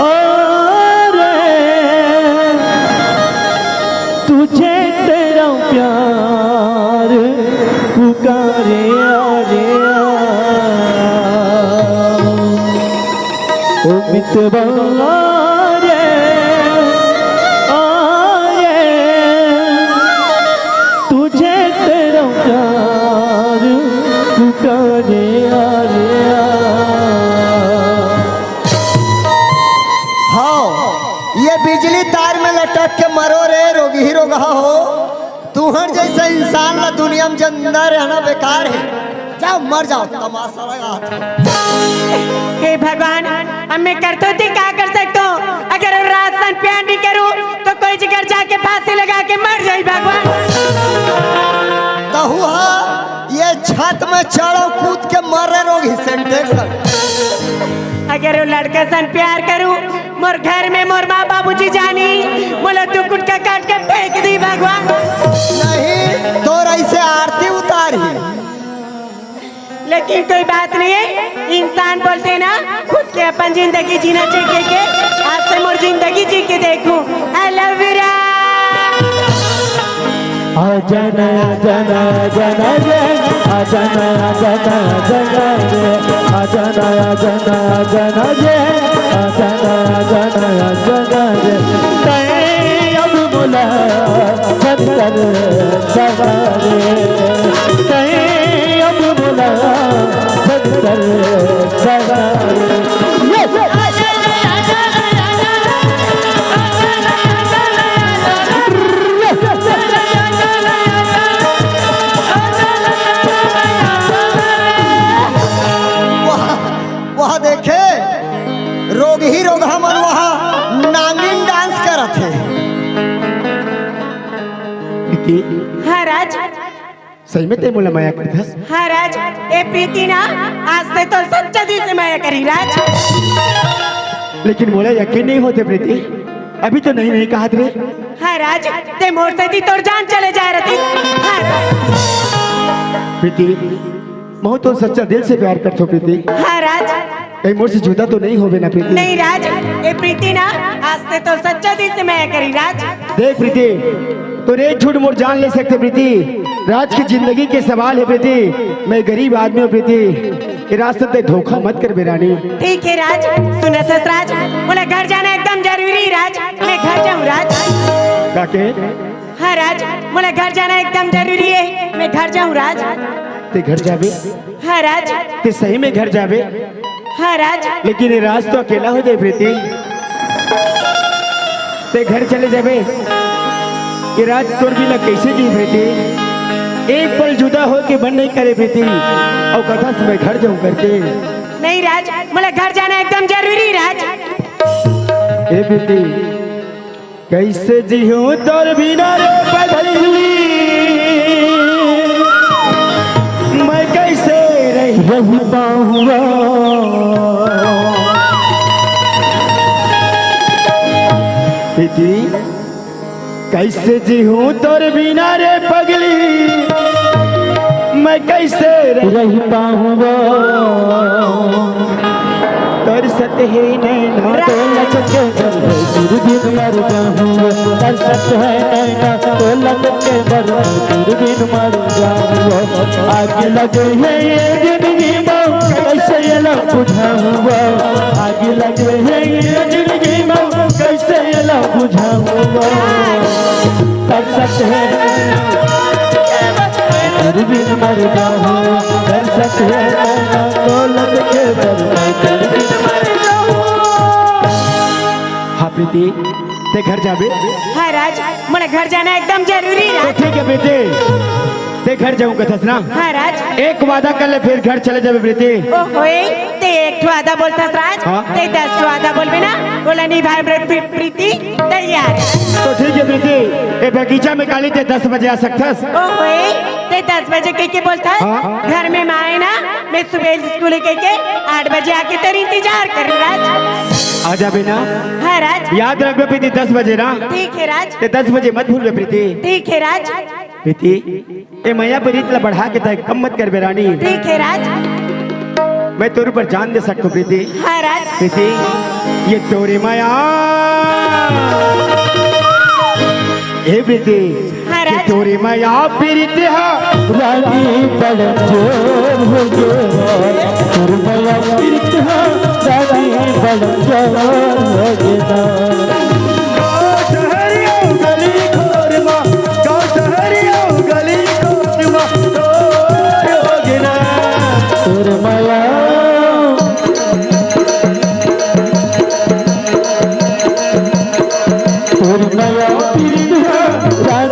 ओ रे, तुझे तेरा प्यार पुकारे, आ रे आ। ओ मितवा रे, आ रे, तुझे तेरा प्यार पुकारे, आ रे आ। हाँ, ये कहा हो, तुहर जैसा इंसान ला दुनिया में जिंदा रहना बेकार है। जाओ, मर जाओ, तमाशा लगा। हे भगवान, अब मैं करतो थी का कर सकतो? अगर वो रात सन प्यार नहीं करूँ तो कोई जिगर जाके फांसी लगा के मर जाई भगवान। तहु हा ये छत में चढ़ो कूद के मर रहे रोगी सेंटेक्स। अगर वो लड़का सन प्यार करूँ, मोर घर में मोर माँ बाबूजी जानी, मोला दू कुटका काट के फेंक दी भगवान। नहीं, तोर ऐसे आरती उतारी। लेकिन कोई बात नहीं है, इंसान बोलते ना, खुद के अपन जिंदगी जीना चाहिए के। आज से मोर जिंदगी जी के देखूं। I love you राज। आजा ना, आजा ना, आजा ना रे, आजा ना, आजा ना, आजा ना रे, आजा ना, आजा ना, आजा ना रे, आजा ना, आजा ना, आजा ना रे। तैं अब मोला बंद कर सगा रे, तैं अब मोला बंद कर सगा रे। वाह, वाह, देखे, रोगही रोगहा मन वहाँ नांगिन डांस करत हे। प्रीति, हाँ राज। सही में तैं मोला मया करथस? हाँ राज, ए प्रीति ना, आज से तो सच्चा दिल से मया करी राज। लेकिन मोला यकीन नहीं होते प्रीति, अभी तो नहीं, नहीं कहत रे। हाँ राज, तैं मोर सेती तोर जान चले जाए रहती। हाँ राज। प्रीति, महूँ तो सच्चा दिल से प्यार करथों प्रीति। हाँ राज। कहीं मोर से जुदा तो नहीं होवे ना प्रीति? नहीं राज, ए प्रीति ना, आज से तो सच्चा दिल से मया करी राज। देख प्रीति, तोर एक झूठ मोर जान ले सकथे प्रीति। राज की जिंदगी के सवाल हे प्रीति, मैं गरीब आदमी हूँ प्रीति, ए राज से तैं धोखा मत करबे रानी। ठीक हे राज, सुनत हस राज, मोला घर जाना एकदम जरूरी राज, मैं घर जाहूँ राज। काके? हाँ राज, मोला घर जाना एकदम जरूरी हे, मैं घर जाहूँ राज। तैं घर जाबे? हाँ राज। तैं सही में घर जाबे? हाँ राज। लेकिन ए राज तो अकेला हो जाए प्रीति। तैं घर चले जाबे, ए राज तोर बिना कैसे जी प्रीति? एक पल जुदा होके मन नहीं करे प्रीति, अउ कथस मैं घर जाहूँ करके। नहीं राज, मोला घर जाना एकदम जरूरी राज। ए प्रीति, कैसे जीहूँ तोर बिना रे पगली, मैं कैसे रह, रह पाऊँगा। प्रीति, कैसे जीहूँ तोर बिना रे पगली, मैं कैसे रह, रह पाऊँगा। तरसत हे नैना रा- तोला तके बर, दूर दिन मर जाहूँ। तरसत हे नैना तोला तके बर, दूर दिन मर जाहूँ। आग लगे हे ये जिंदगी में, कैसे एला बुझाहूँ? आग लगे हे ये जिंदगी में, कैसे एला बुझाहूँ? तरसत हे नैना, दूर दिन मर जाहूँ। तरसत हे नैना तोला तके बर, दूर दिन मर जाहूँ। हाँ प्रीति, तैं घर जाबे? हाँ राज, मोला घर जाना एकदम जरूरी तो राज। ठीक हे बेटी, तैं घर जाहूँ कथस ना? हाँ राज। एक वादा कर ले, फिर घर चले जाबे प्रीति। ओ होए, तैं एक ठो वादा बोलथस राज, हाँ। तैं दस ठो वादा बोलबे ना, ओला निभाए बर प्री-, प्रीति तैयार। तो ठीक हे प्रीति, ए बगीचा में काली तैं दस बजे आ सकथस। ओ होए, तैं दस बजे कहिके बोलथस? हाँ। घर में माँ हे ना, मैं सुबह स्कूल कहिके आठ बजे आके तोर इंतजार करूँ राज। आ जाबे ना? हाँ राज। याद रखबे प्रीति, दस बजे ना? ठीक हे राज। तैं दस बजे मत भूलबे प्रीति। ठीक हे राज। प्रीति, ए मया प्रीत ला बढ़ा के तैं कम मत करबे रानी। ठीक हे राज। मैं तोर ऊपर जान दे सकथों प्रीति। हाँ राज। प्रीति, ये तोरे मया। हे प्रीति, हाँ, ये राज। तोरे मया प्रीति हा। रानी बड़ जोर हो गया, तोरे मया प्रीति हा, रानी बड़ जोर हो गया। गाँव शहर अउ गली खोर मा, गाँव शहर अउ गली खोर मा, तोर हो गया। तोर मया, तोर मया प्रीत हा, रानी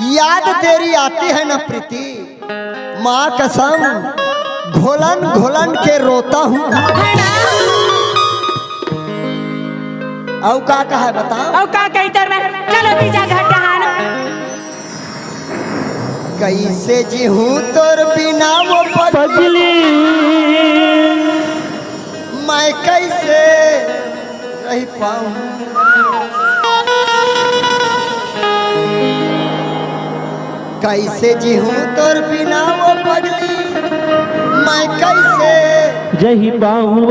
याद तेरी आती है ना प्रीति, माँ कसम, घुलन घुलन के रोता हूँ। अउ का कहा है, बताओ। अउ का कही तोर मैं? चलो तीजा घर डहान। कैसे जीहूँ तोर बिना वो पगली, पगली। मैं कैसे रह पाऊँ? कैसे जीहूँ तोर बिना वो पगली, मैं कैसे रह पाऊँ?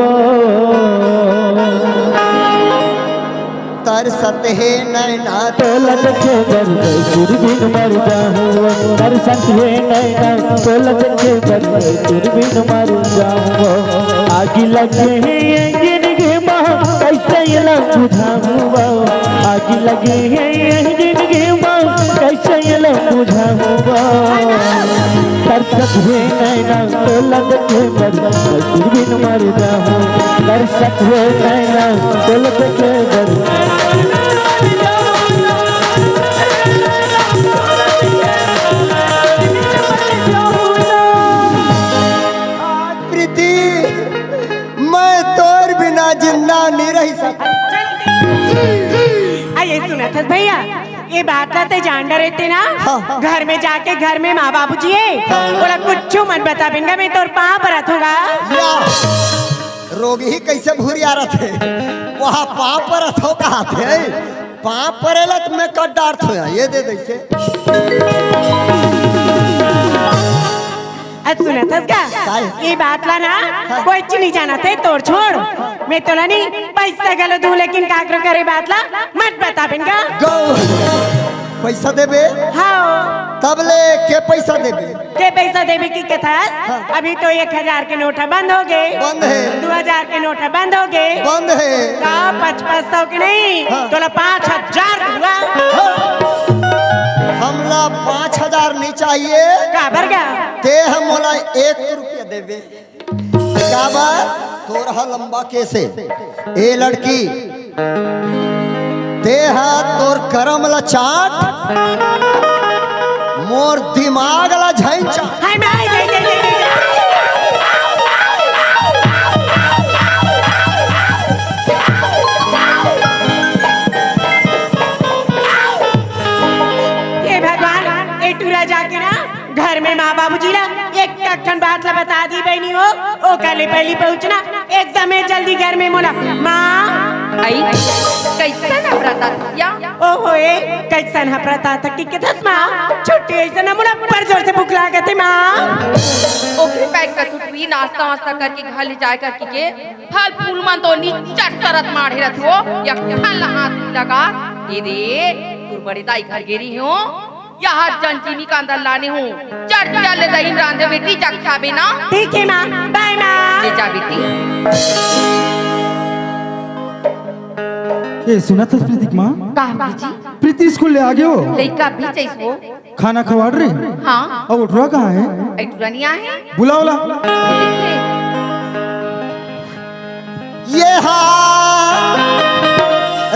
तरसत हे नैना तोला देखे बर, मैं दूरबीन मर जाहूँ। तरसत हे नैना तोला देखे बर, मैं दूरबीन मर जाहूँ। आगी लगे हे ये जिंदगी मा, कैसे ये लग बुझाहूँ? आगी लगे हे ये जिंदगी मा, कैसे ये लग बुझाहूँ? तरसत हे नैना तोला देखे बर, मैं दूरबीन मर जाहूँ। तरसत हे नैना तोला देखे बर। प्रीति, मैं तोर बिना जिंदा नहीं रह सकता। अरे सुनत हस भैया, ये बात ला ते जान डरे ते ना? हाँ, हाँ। घर में जाके घर में माँ बाबूजी हे, हाँ। ओला कुछु मत बताबे गा, मैं तोर पाँव परत हूँ गा। या, रोगही कैसे भुरिया रथे, वहाँ पाँव परत हूँ कहाथे, पाँव परेला त मैं कट डारत हूँ, ये दे दे इसे। अरे सुनत हस का? काय? ये बात ला ना, हाँ। कोई चीज नहीं जानत हे, तोर छोड़। मैं तोला नहीं पैसा घलो दूँ, लेकिन काकरो करे बात ला मत बताबे गा। गौ, पैसा देबे? हाँ। तब ले के पैसा देबे? के पैसा देबे की कथस? हाँ। अभी तो एक हजार के नोट ह बंद हो गे। बंद हे। दू हजार के नोट ह बंद हो गे। बंद हे। का पच पच सौ के नहीं, हाँ। तोला पाँच हजार दूँगा। हाँ। हमला पाँच हजार नहीं चाहिए। काबर गा? ते ह मोला एक रुपया देबे। काबर? तोर ह लंबा केस हे। ए लड़की, ते ह तोर करम ला चाट, मोर दिमाग ला झैंचा। हाय माय, जय, जय, जय, जय। हे भगवान, ए टूरा जाके ना घर में माँ बाबूजी ला एक ठन बात ला बता दी बहिनी हो, ओकर ले पहिली पहुँचना एकदमे जल्दी घर में मोला। माँ। आई, कैसन हफरत आथस या? ओहो ए, कैसन हफरत आथस कि कथस माँ, छुट्टी अइसन ना मोला बड़ जोर से भूख लागत हे माँ। ओकरे पैक का टुटरी नाश्ता वास्ता करके घर ले जाए करके के फल फूल मन तो नी चरचरत माढ़े रथो, या फल हाथ नी लगा। ए दे, तोर बड़े दाई घर गे रहिहूँ, या हाथ जंजीमी का अंदर लाने हूँ। चल, चल ले दही रांधे बेटी, जा खाबे ना। ठीक हे माँ, बाय माँ। ले जा बेटी। ए, सुनत हस प्रीति के माँ? का हो जी? प्रीति स्कूल ले आ गे हो? लइका भी चाहिस वो। खाना खवाड़ रे? हाँ। अउ ए टूरा कहाँ हे? ए टूरा नहीं आए हे। बुलाओ ला। ये हा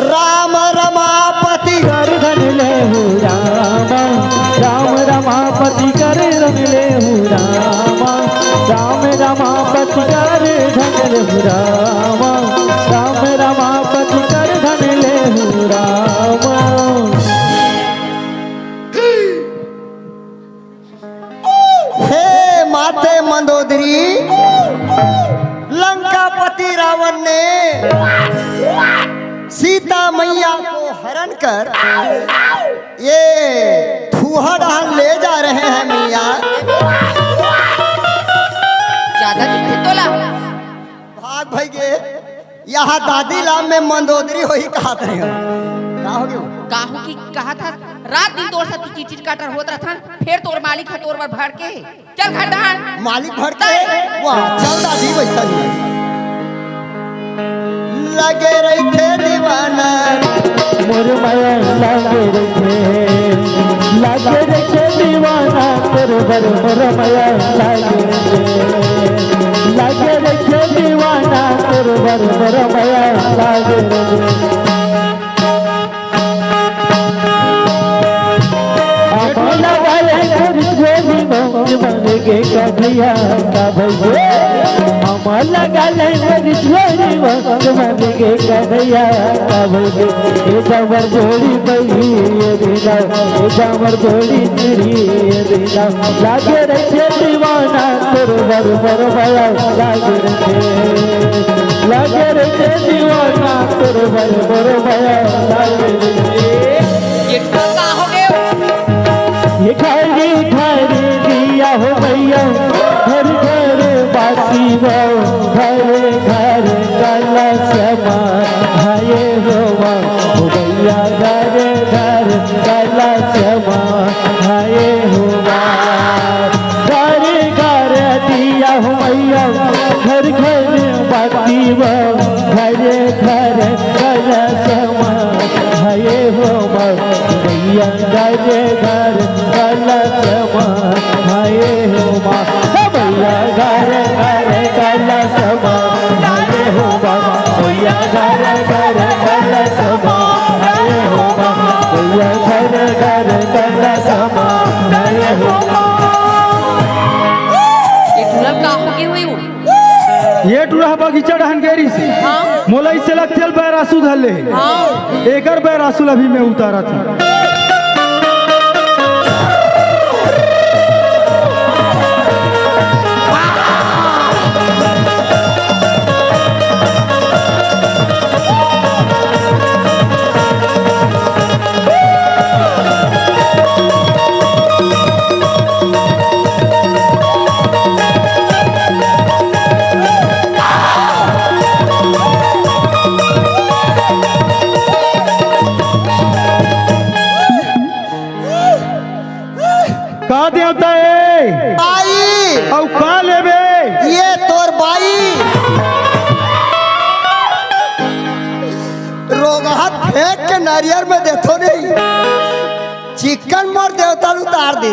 राम रमापति कर धन लेहु राम, राम रमापति कर धन लेहु राम, राम रमापति कर धन लेहु राम, राम रमापति कर धन लेहु राम। हे माते मंदोदरी, लंकापति रावण ने सीता मैया को हरण कर ये थूहा डहान ले जा रहे हैं मैया। ज्यादा दिखथे तोला। भाग भई गे, यहाँ दादी ला में मंदोदरी होही कहत रहे हो। का हो गे? का हो कि कहत हस, रात दिन तोर साथ चिचिर काटर होत रथन, फेर तोर मालिक ह तोर बर भड़के। चल घर डहान। मालिक भड़के? वाह, चल दादी वैसा नहीं। लगे रहिथे दीवाना। मोर मया लागे रहिथे, लागे रहिथे दीवाना, तोर बर मोर मया लागे रहिथे। लागे रहिथे दीवाना, तोर बर मोर मया लागे रहिथे। के कन्हैया का भैया, हम लगा ले मेरी छोरी वो, तुम्हारे के कन्हैया का भैया। ये जबर जोड़ी बनी ये बिना, ये जबर जोड़ी तेरी ये बिना। लागे रखे दीवाना तोर बर बर भया, लागे रखे, लागे रखे दीवाना तोर बर बर भया, लागे रखे। ये का हो गए? ये घरे घरे दिया हो भैया, घर घर बाती बा, घरे घर कलशमा, हाय हो माँ, हो भैया, घरे घर कलशमा, हाय हो माँ। घरे घर दिया हो भैया, घर घर बाती बा, घरे घर कलशमा, हाय हो माँ। भैया घर घर कलशमा, हाय हो माँ। हे भैया घर घर कलशमा, हाय हो माँ। भैया घर घर कलशमा, हाय हो माँ। भैया घर घर कलशमा, हाय हो माँ। ये टूरा का हो गए हुई वो? ये टूरा बगीचा डहन गए रहिस। हाँ। मोला इसे लगथे ल बैरासू धर ले। हाँ। एकर बैरासू ल अभी मैं उतारत हूँ। का देवता ए? बाई। अउ का लेबे? ये तोर बाई। रोगहा फेंक के नारियर में देथो नहीं। चिकन मोर देवता ल उतार दे।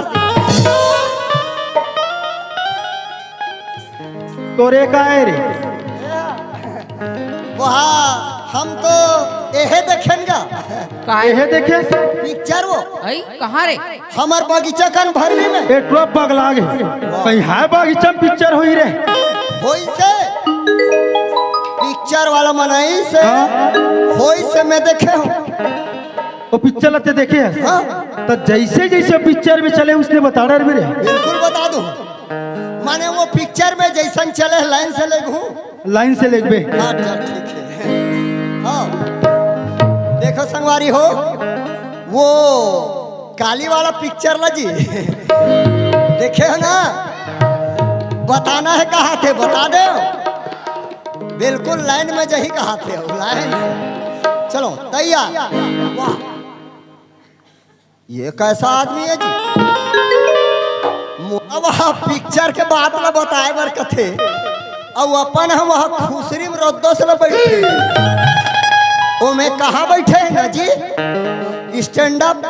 तोरे का है रे? वहाँ हम तो एहे देखेन गा। काहे? एहे देखे? पिक्चर वो। अई, कहाँ रे? हमर बगीचा कन भरनी में। ए, टुरा पगला गे। कहीं है बगीचा में पिक्चर होई रे? होई से। पिक्चर वाला मनई से। हाँ? होई से मैं देखे हूँ। वो पिक्चर ला ते देखे है? हाँ। तो जैसे जैसे पिक्चर में चले उसने बता डर मेरे। बिल्कुल बता दूँ। माने वो पिक्चर में जैसन चले लाइन से लेगहूँ। लाइन से लेगबे। हाँ, चल ठीक है। हाँ। देखो संगवारी हो, वो काली वाला पिक्चर ला जी। देखे हो ना? बताना है कहाँ थे, बता दे। बिल्कुल लाइन में जही कहाँ थे, लाइन। चलो, तैयार। वाह। ये कैसा आदमी है जी? मोला वह पिक्चर के बात ला बताए बर कथे, अउ अपन हम वह खुसरी में रद्दो से ला बैठे। ओ मैं कहाँ बैठे हैं ना जी? Stand up.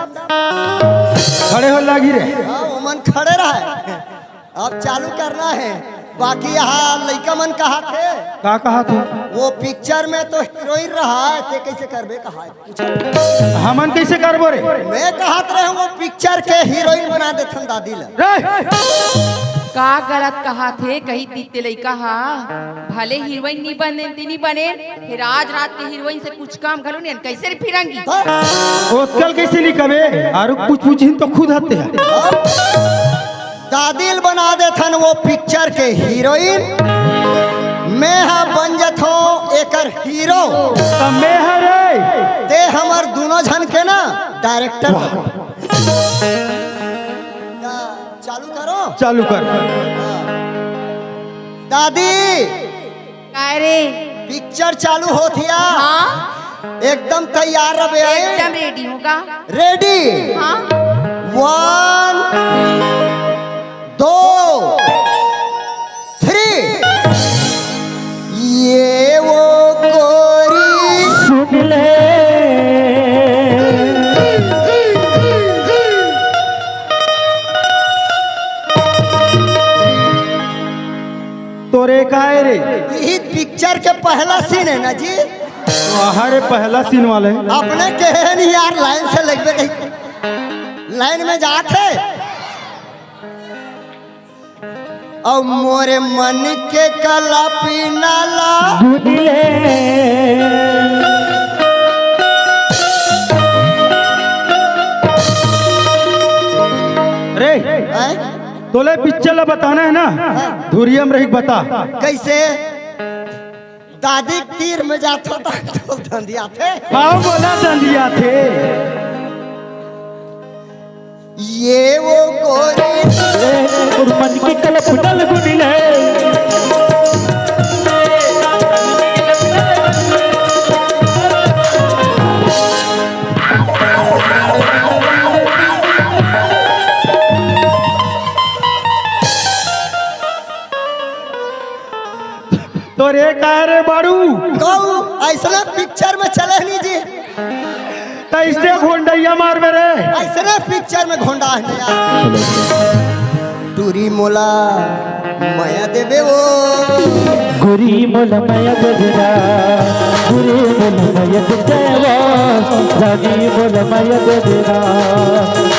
खड़े हो लागी रे। हाँ, ओमन खड़े रहे। अब चालू करना है, बाकी यहाँ लइका मन कहा थे। का कहा थे? वो पिक्चर में तो हीरोइन रहा है, ते कैसे करबे कहा है? हमन कैसे करबो रे? मैं कहत रहे वो पिक्चर के हीरोइन बना देथन दादी ला। रे! का गलत कहा थे, कही तीते लइका हा, भले हीरोइन नी बने, ती नी बने, हे राज रात के हीरोइन से कुछ काम घलो नहीं, कैसे रे फिरंगी? हाँ? ओतकल कैसे नी कबे? आरु कुछ पूछिन तो खुद हत्ते है। हाँ? दादिल बना देथन वो पिक्चर के हीरोइन, मैं हा बन जथो एकर हीरो। त मैं हा रे। ते हमर दोनों झन के ना डायरेक्टर। वाह। त चालू करो। चालू कर। दादी, काय रे? पिक्चर चालू होत हिया। हाँ? एकदम तैयार रहे। एकदम रेडी होगा। रेडी? हाँ। वन, दो, थ्री। ये वो गोरी। सुन ले। तोरे काय रे? यही पिक्चर के पहला सीन है ना जी। अरे पहला सीन वाले। अपने कहे नहीं यार, लाइन से लगबे कहीं, लाइन में जात है। अउ मोरे मन के कल्पना ला। गुदले। रे, हैं? तोला पिक्चर ला बताना हे ना? हाँ। धुरिया म रही के बता। कइसे? दादी के तीर में जात हो त तो धंधियाथे। हाँ, बोला धंधियाथे। ये वो गोरी। ए, और मन की कलप तल गुदिले। तो रे का रे बाड़ू? कहू, अइसने पिक्चर में चले नहीं जी। त अइसने घोंडइया मारबे रे। अइसने पिक्चर में घोंडा हे यार। टूरी मोला मया देबे वो। गोरी मोला मया देबे ना, गोरी मोला मया देबे ना, रानी मोला मया देबे ना,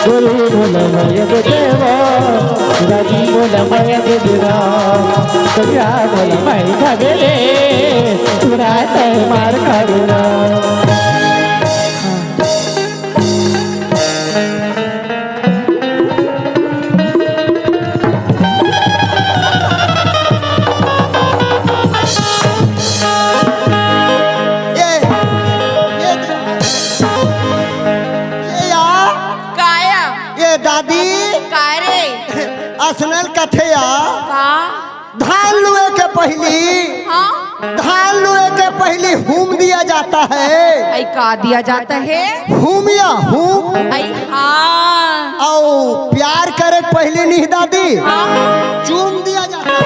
गोरी मोला मया देबे ना, रानी मोला मया देबे ना, करिया मोला मया देबे रे, तुरा ते मार करूना। ये, ये, ये यार, काया? ये दादी, का रे? असनल कथे यार। का? धान लुए के पहिली, हाँ? धान लुए के पहिली हूम दिया जाता है। अई का दिया जाता है? हूमिया, हूम। अई हाँ। अउ प्यार करे के पहिली नहीं दादी, हाँ। चूम दिया जाता है।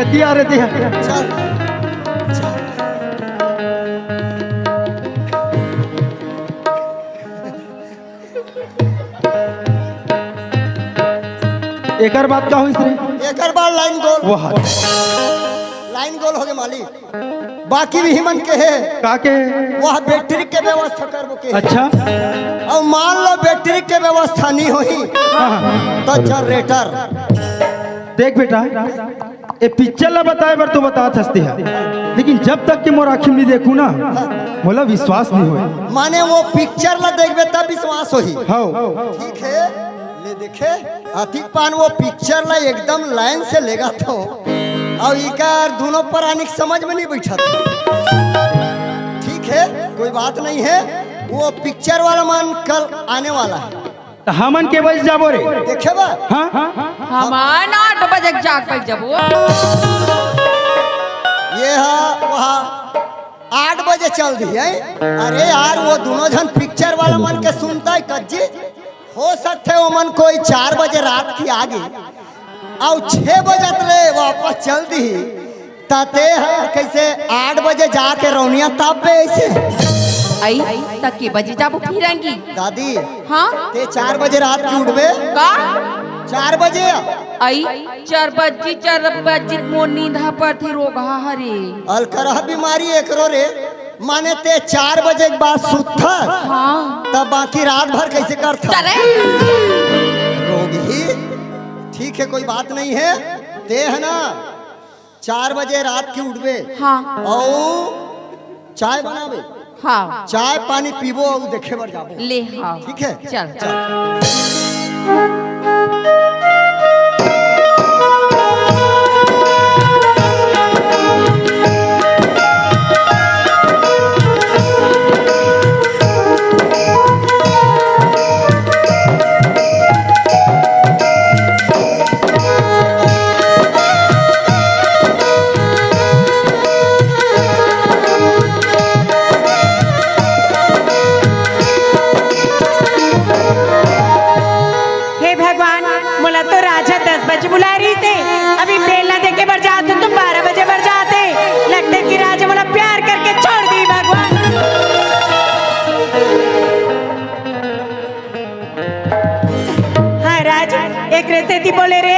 एतिया रे, एतिया। चल, चल। एकर बाद का होइस रे? एकर बाद लाइन गोल। वाह। लाइन गोल होगे मालिक। बाकी भी हिमन के हे। का के? वह बैटरी के व्यवस्था करबो के। अच्छा। अउ मान लो बैटरी के व्यवस्था नहीं होही, हाँ, हाँ। तो जनरेटर। देख बेटा, ए पिक्चर ला बताए बर तो बतात हस तेहा, लेकिन जब तक के मोर आँखी में नहीं देखहूँ ना, मोला विश्वास नहीं होय। माने वो पिक्चर ला देखबे तब विश्वास होही। हव। ठीक हे, ले देखे, अतिक पान वो पिक्चर ला एकदम लाइन से लेगत हो, अउ इकर दूनों परानी के समझ में नहीं बइठत। ठीक हे, कोई बात नहीं हे, वो पिक्चर वाला मन कल आने वाला हे। त हमन के बजे जाबो रे? देखे बा? हाँ? हमन आठ बजे के जाग पाई जाबो। ये हा, वहा आठ बजे चल दिही, हैं? अरे यार, वो दूनों झन पिक्चर वाला मन के सुनता है कज्जी, हो सकथे ओमन कोई चार बजे रात के आगे, अउ छह बजे ले वापस चल दिही। त ते ह कइसे आठ बजे जाके रौनिया तापबे अइसे? अई, त के बजे जाबो फिरंगी? दादी, हाँ? ते चार बजे रात के उठबे? का? चार बजे? अई, चार बजे, चार बजे मोर नींद ह परथे रोगहा हरे। अलकरहा बीमारी एकरो रे, माने ते चार बजे के बाद सुतथस? हाँ। तब बाकी रात भर कइसे करथस? चले। रोगही, ठीक हे, कोई बात नहीं हे, ते ह ना चार बजे रात के उठबे। हाँ। अउ चाय बनाबे। हाँ। चाय पानी पीबो अउ देखे बर जाबो। ले हाँ। ठीक हे? चल। चल। हे भगवान, मोला तो राजा दस बजे बुलाय रहिस हे, अभी बेला देखे बर जात हो, तुम बारह बजे बर जात हे। लगथे कि राजा मोला प्यार करके छोड़ दिही भगवान। हाँ राज, एकरे सेती बोले रे,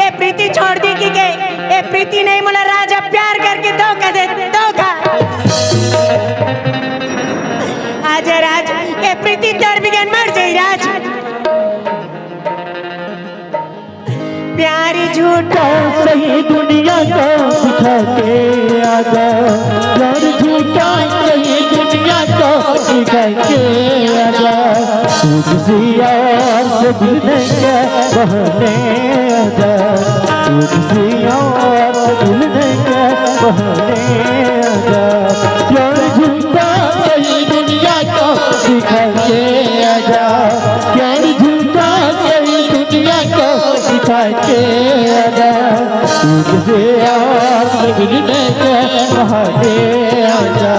ए प्रीति छोड़ दिही कि के? ए प्रीति नहीं, मोला राजा प्यार करके धोखा दे, धोखा। आजा राज, प्रीति तोर बिगन मर जाई राज। प्यार झूठा सही दुनिया को दिखा के आजा, प्यार झूठा सही दुनिया को दिखा के आजा। तू किसी और से मिलने के बहाने आजा, तू किसी और से मिलने के बहाने आजा। प्यार झूठा सही दुनिया को दिखा के आजा, प्यार झूठा सही दुनिया को दिखा के आजा। तू किसी और से मिलने के बहाने आजा,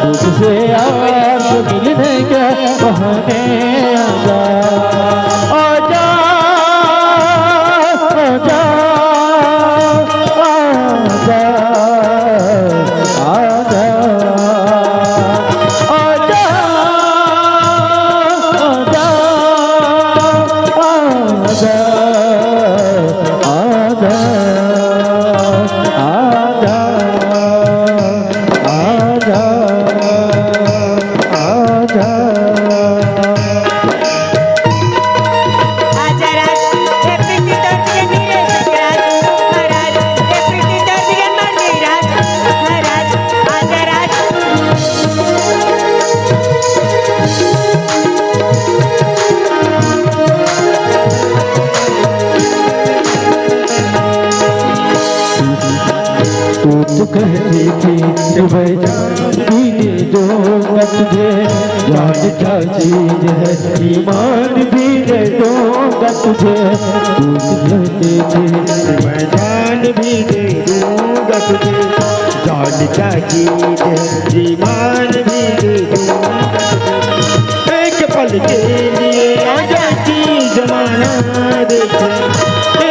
तू किसी और से मिलने के बहाने आजा। आजा, आजा, आजा, आजा, आजा, आजा, आजा, आजा, आजा, आजा, आजा। आजा राज, ए प्रीति तोर बिगन नी रह सके राज। हाँ राज, ए प्रीति तोर बिगन मर जाई राज। हाँ राज, आजा राज। तू तो कहती थी कि मैं जान भी दे दूंगा तुझे, जान क्या चीज है, ईमान भी दे दूंगा तुझे। तू तो कहती थी कि मैं जान भी दे दूंगा तुझे, जान क्या चीज है, ईमान भी दे दूंगा तुझे। एक पल के लिए आजा कि जमाना देखे,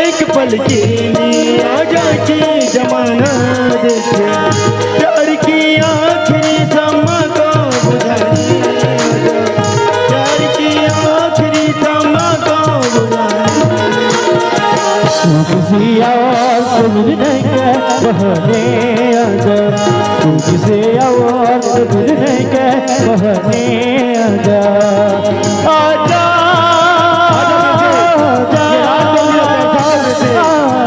एक पल के लिए आजा कि जमाना देखे। प्यार की आखिरी शम्मा को बुझा दे आजा, प्यार की आखिरी शम्मा को बुझा दे। तू किसी और से मिलने के बहाने आजा, तू किसी और से मिलने के बहाने आजा। आजा, आजा, आजा, आजा,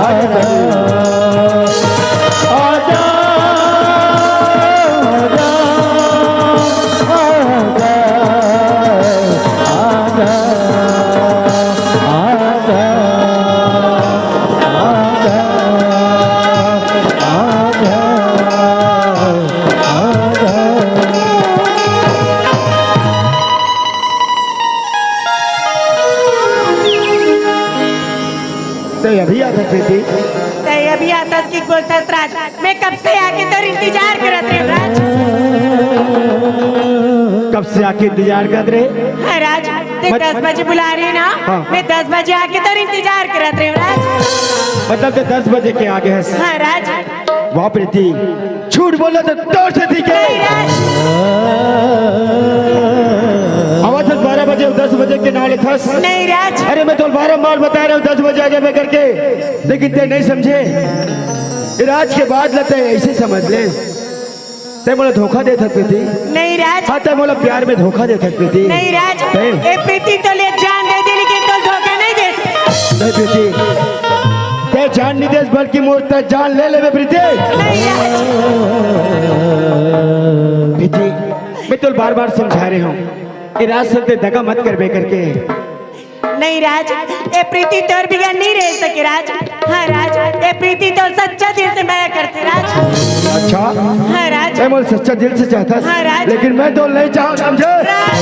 आजा। तैं अभी आथस प्रीति। तैं अभी आथस कि बोलथस राज। मैं कब से आके तोर इंतजार करत रहे राज। कब से आके इंतजार करत रहे? हाँ राज, तैं मत- दस बजे बुलाए रहे ना। हाँ। मैं दस बजे आके तोर इंतजार करत रहे राज। मतलब तैं दस बजे के आगे हस? हाँ राज। वाह प्रीति, झूठ बोले तो तोर से ठीक है। नहीं राज। आवा थस बारह बजे, दस बजे के नाव लेथस। नहीं राज। अरे मैं तो बारम्बार बता रहा हूँ दस बजे आ जाबे करके, लेकिन तैं नहीं समझे। ये राज के बात ला तैं ऐसे समझ ले। तैं मोला धोखा देथस प्रीति। नहीं राज। हाँ, तैं मोला प्यार में धोखा देथस प्रीति। नहीं राज। तैं? ए प्रीति तोला जान दे दे, लेकिन तोला धोखा नहीं दे। नहीं प्रीति, तैं जान नहीं देस, बल्कि मोर तैं जान ले लेबे प्रीति। नहीं राज। प्रीति, मैं तोला बार-बार समझा रहे हूँ, ये राज से तैं दगा मत करबे करके। नहीं राज, ए प्रीति तोर बिगन नहीं रह सके राज। हाँ राज, ए प्रीति तोर सच्चा दिल से मया करथे राज। अच्छा? हाँ राज। तैं मोला सच्चा दिल से चाहथस? हाँ राज। लेकिन मैं तोला नहीं चाहूँ, समझे? राज।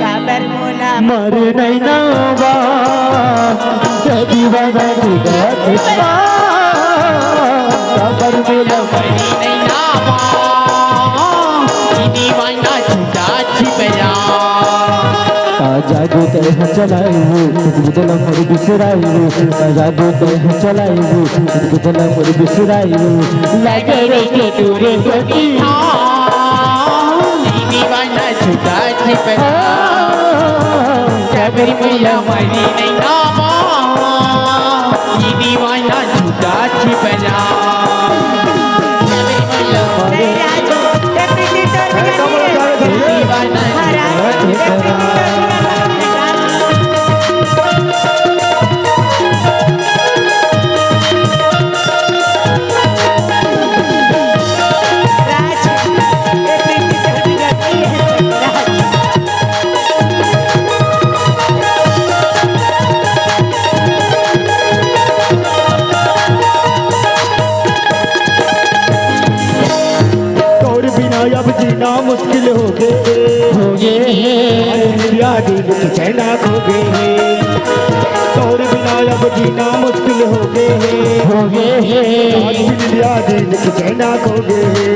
काबर मोला मर नहीं ना बा, ये दीवाना जुदा जुदा। काबर मोला मर नहीं ना बा, ये दीवाना जुदा जुदा। आजा गो तैं चलाइबू, कुछ बदला मोर बिसराइबू। आजा गो तैं चलाइबू, कुछ बदला मोर बिसराइबू। लगे रहिके दूर गोटी। दीवाना जुदा जी पे। शबरी मैया मरी नहीं नामा। ना खो गए हे, तोर बिना अब जीना मुश्किल हो गए हे। हो गए हे। आज भी दिया दिन की चैना खो गए हे।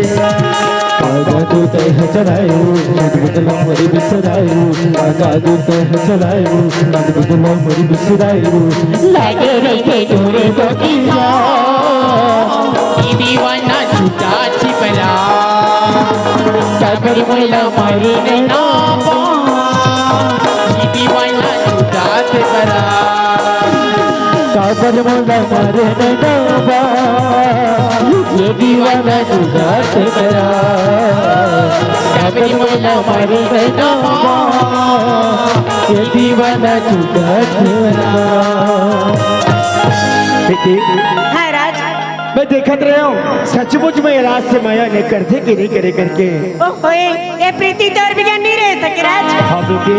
कागा तू तय चलायो, मत बदला मरी बिसरायो। कागा तू तय चलायो, मत बदला मरी बिसरायो। लागे रखे तोरे को किया, दीवाना छुटा छिपरा। काबर मोला मारे नैना बा, ये दीवाना तू जात करा। काबर मोला मारे नैना बा, ये दीवाना तू जात करा। काबर मोला मारे नैना बा, ये दीवाना तू जात करा। बेटी, हाँ राज। मैं देखत रहे हूँ, सचमुच में ये राज से मया नहीं करते कि नहीं करे करके। ओहो, ए, ए प्रीति तोर बिना नहीं रह सके राज। हाँ बेटी,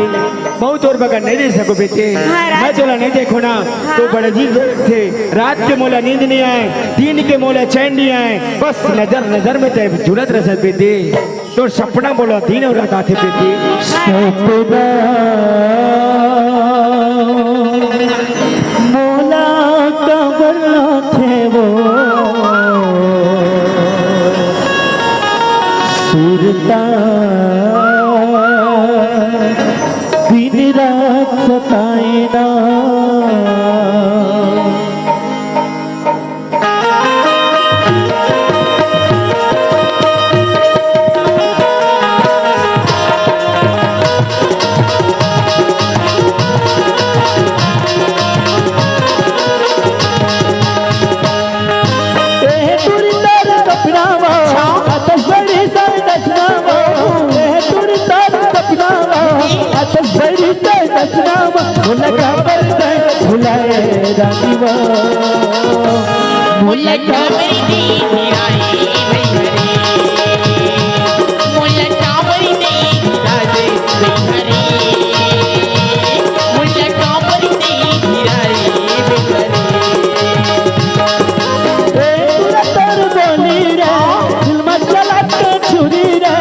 बहुत तोर बगैर नहीं रह सको बेटी। हाँ, राज। मैं तोला नहीं देखो ना, हाँ। तो बड़े अजीब थे। रात के मोला नींद नहीं आए, दिन के मोला चैन नहीं आए, बस नजर नजर में ते जुड़त रह बेटी। तोर सपना मोला दिन अउ रात आथे बेटी। सपना मोला काबर आथे वो सुरता दिन रात सताए ना। एह टूरी तार सपनावा, अतस बड़ी तार नचनावा। एह टूरी तार सपनावा, अतस बड़ी तार नचनावा। भुला काबर तैं भुलाए रानी वो। मुलक मेरी दीदी आई भई हरे। मुलक मेरी दीदी राजे भई हरे। मुलक मेरी दीदी राजे भई हरे। ए तुरतर बोली रे, दिल में चला के छुरी रे।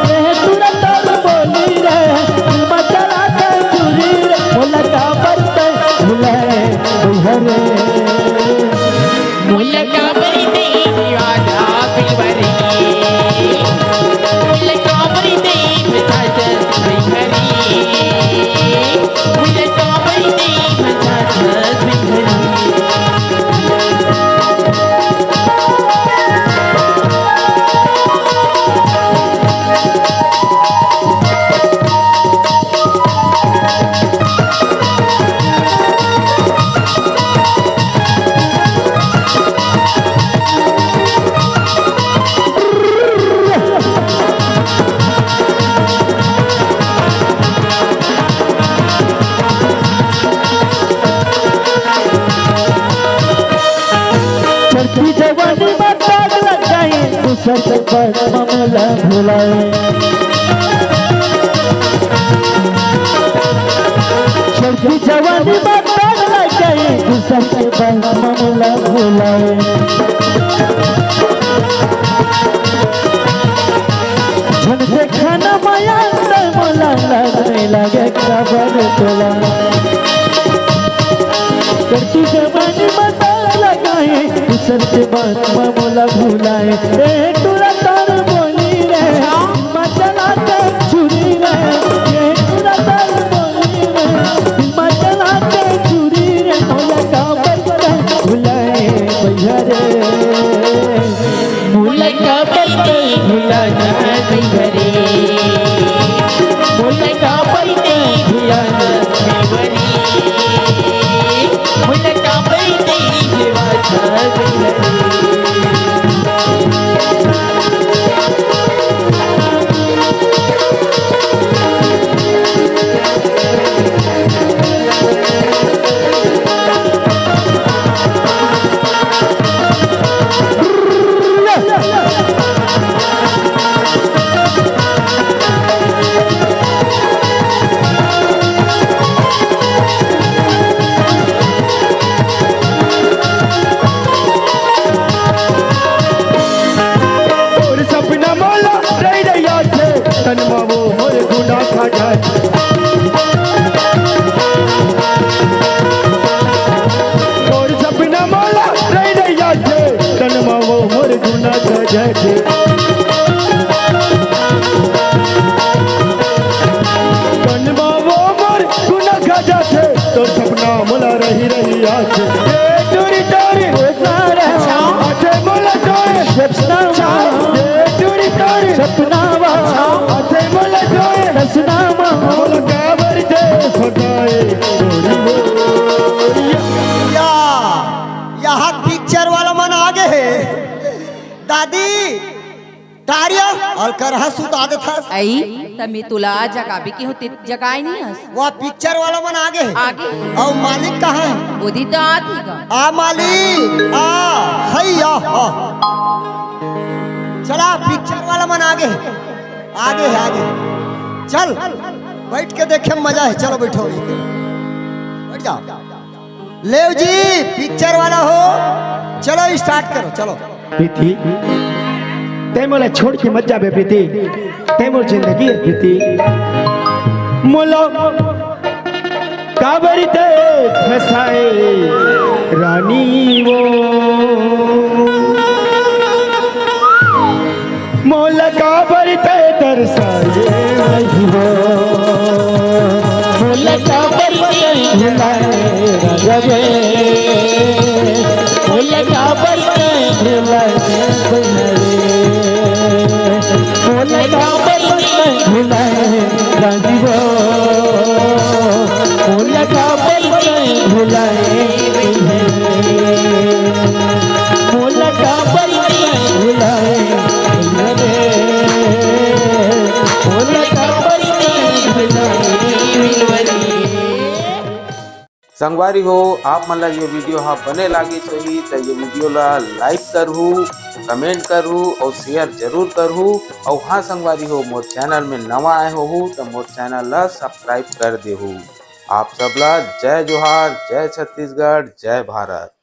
ए तुरतर बोली रे, दिल में चला के छुरी रे। मुलक काबर तैं भुलाए भई हरे। मुलक मेरी दीवाना पिलवरी। मुलक मेरी दीवाना पिलवरी। मुलक मेरी दीवाना पिलवरी। चढ़ती जवानी में दाग लग जाए, दूसर के बस मामला भुलाए। चढ़ती जवानी में दाग लग जाए, दूसर के बस मामला भुलाए। झन देखा ना माया, तै मोला लगने लगे काबर तोला। करती जवानी में दाग लगाए, दूसर के बात में मोला भुलाए। ए टूरा तार बोली रे, दिल में चला के छुरी रे। ए टूरा तार बोली रे, दिल में चला के छुरी रे। मोला काबर तैं भुलाए भई हरे। मुलक मेरी दीवाना पिलवरी। मुलक मेरी दीवाना पिलवरी। मुलक मेरी दीवाना पिलवरी। दादी, टारिया अलकरहा सुता देथस। अई, त मैं तुला जगाबे के हों, ते जगाय नइ हस। वो पिक्चर वाला मन आगे हे। आगे। अउ मालिक कहाँ हे? ओदी तो आत ही गा। आ मालिक, आ, हई, आ, आ। चला, पिक्चर वाला मन आगे हे। आगे हे, आगे हे। चल, बइठ के देखे म मजा हे। चलो, बइठो, बइठ जाव। लेव जी, पिक्चर वाला हो, चलो, स्टार्ट करो, चलो। प्रीति, तैं मोला छोड़ के मत जाबे प्रीति, तैं मोर जिंदगी हे प्रीति। मोला काबर तैं फंसाए रानी वो, मोला काबर तैं तरसाए रानी वो, मोला काबर तैं भुलाए राजा रे, मोला काबर तैं भुलाए भुलाए, मोला काबर तैं भुलाए रानी वो, मोला काबर तैं भुलाए, मोला काबर तैं भुलाए, मोला काबर तैं भुलाए। संगवारी हो, आप मन ला ये वीडियो हा बने लागिस होही, त ये वीडियो ला लाइक करहू, कमेंट करहू अउ शेयर जरूर करहू। अउ हाँ संगवारी हो, मोर चैनल में नवा आए होहू, त मोर चैनल ला सब्सक्राइब कर देहू। आप सब ला जय जोहार, जय छत्तीसगढ़, जय भारत।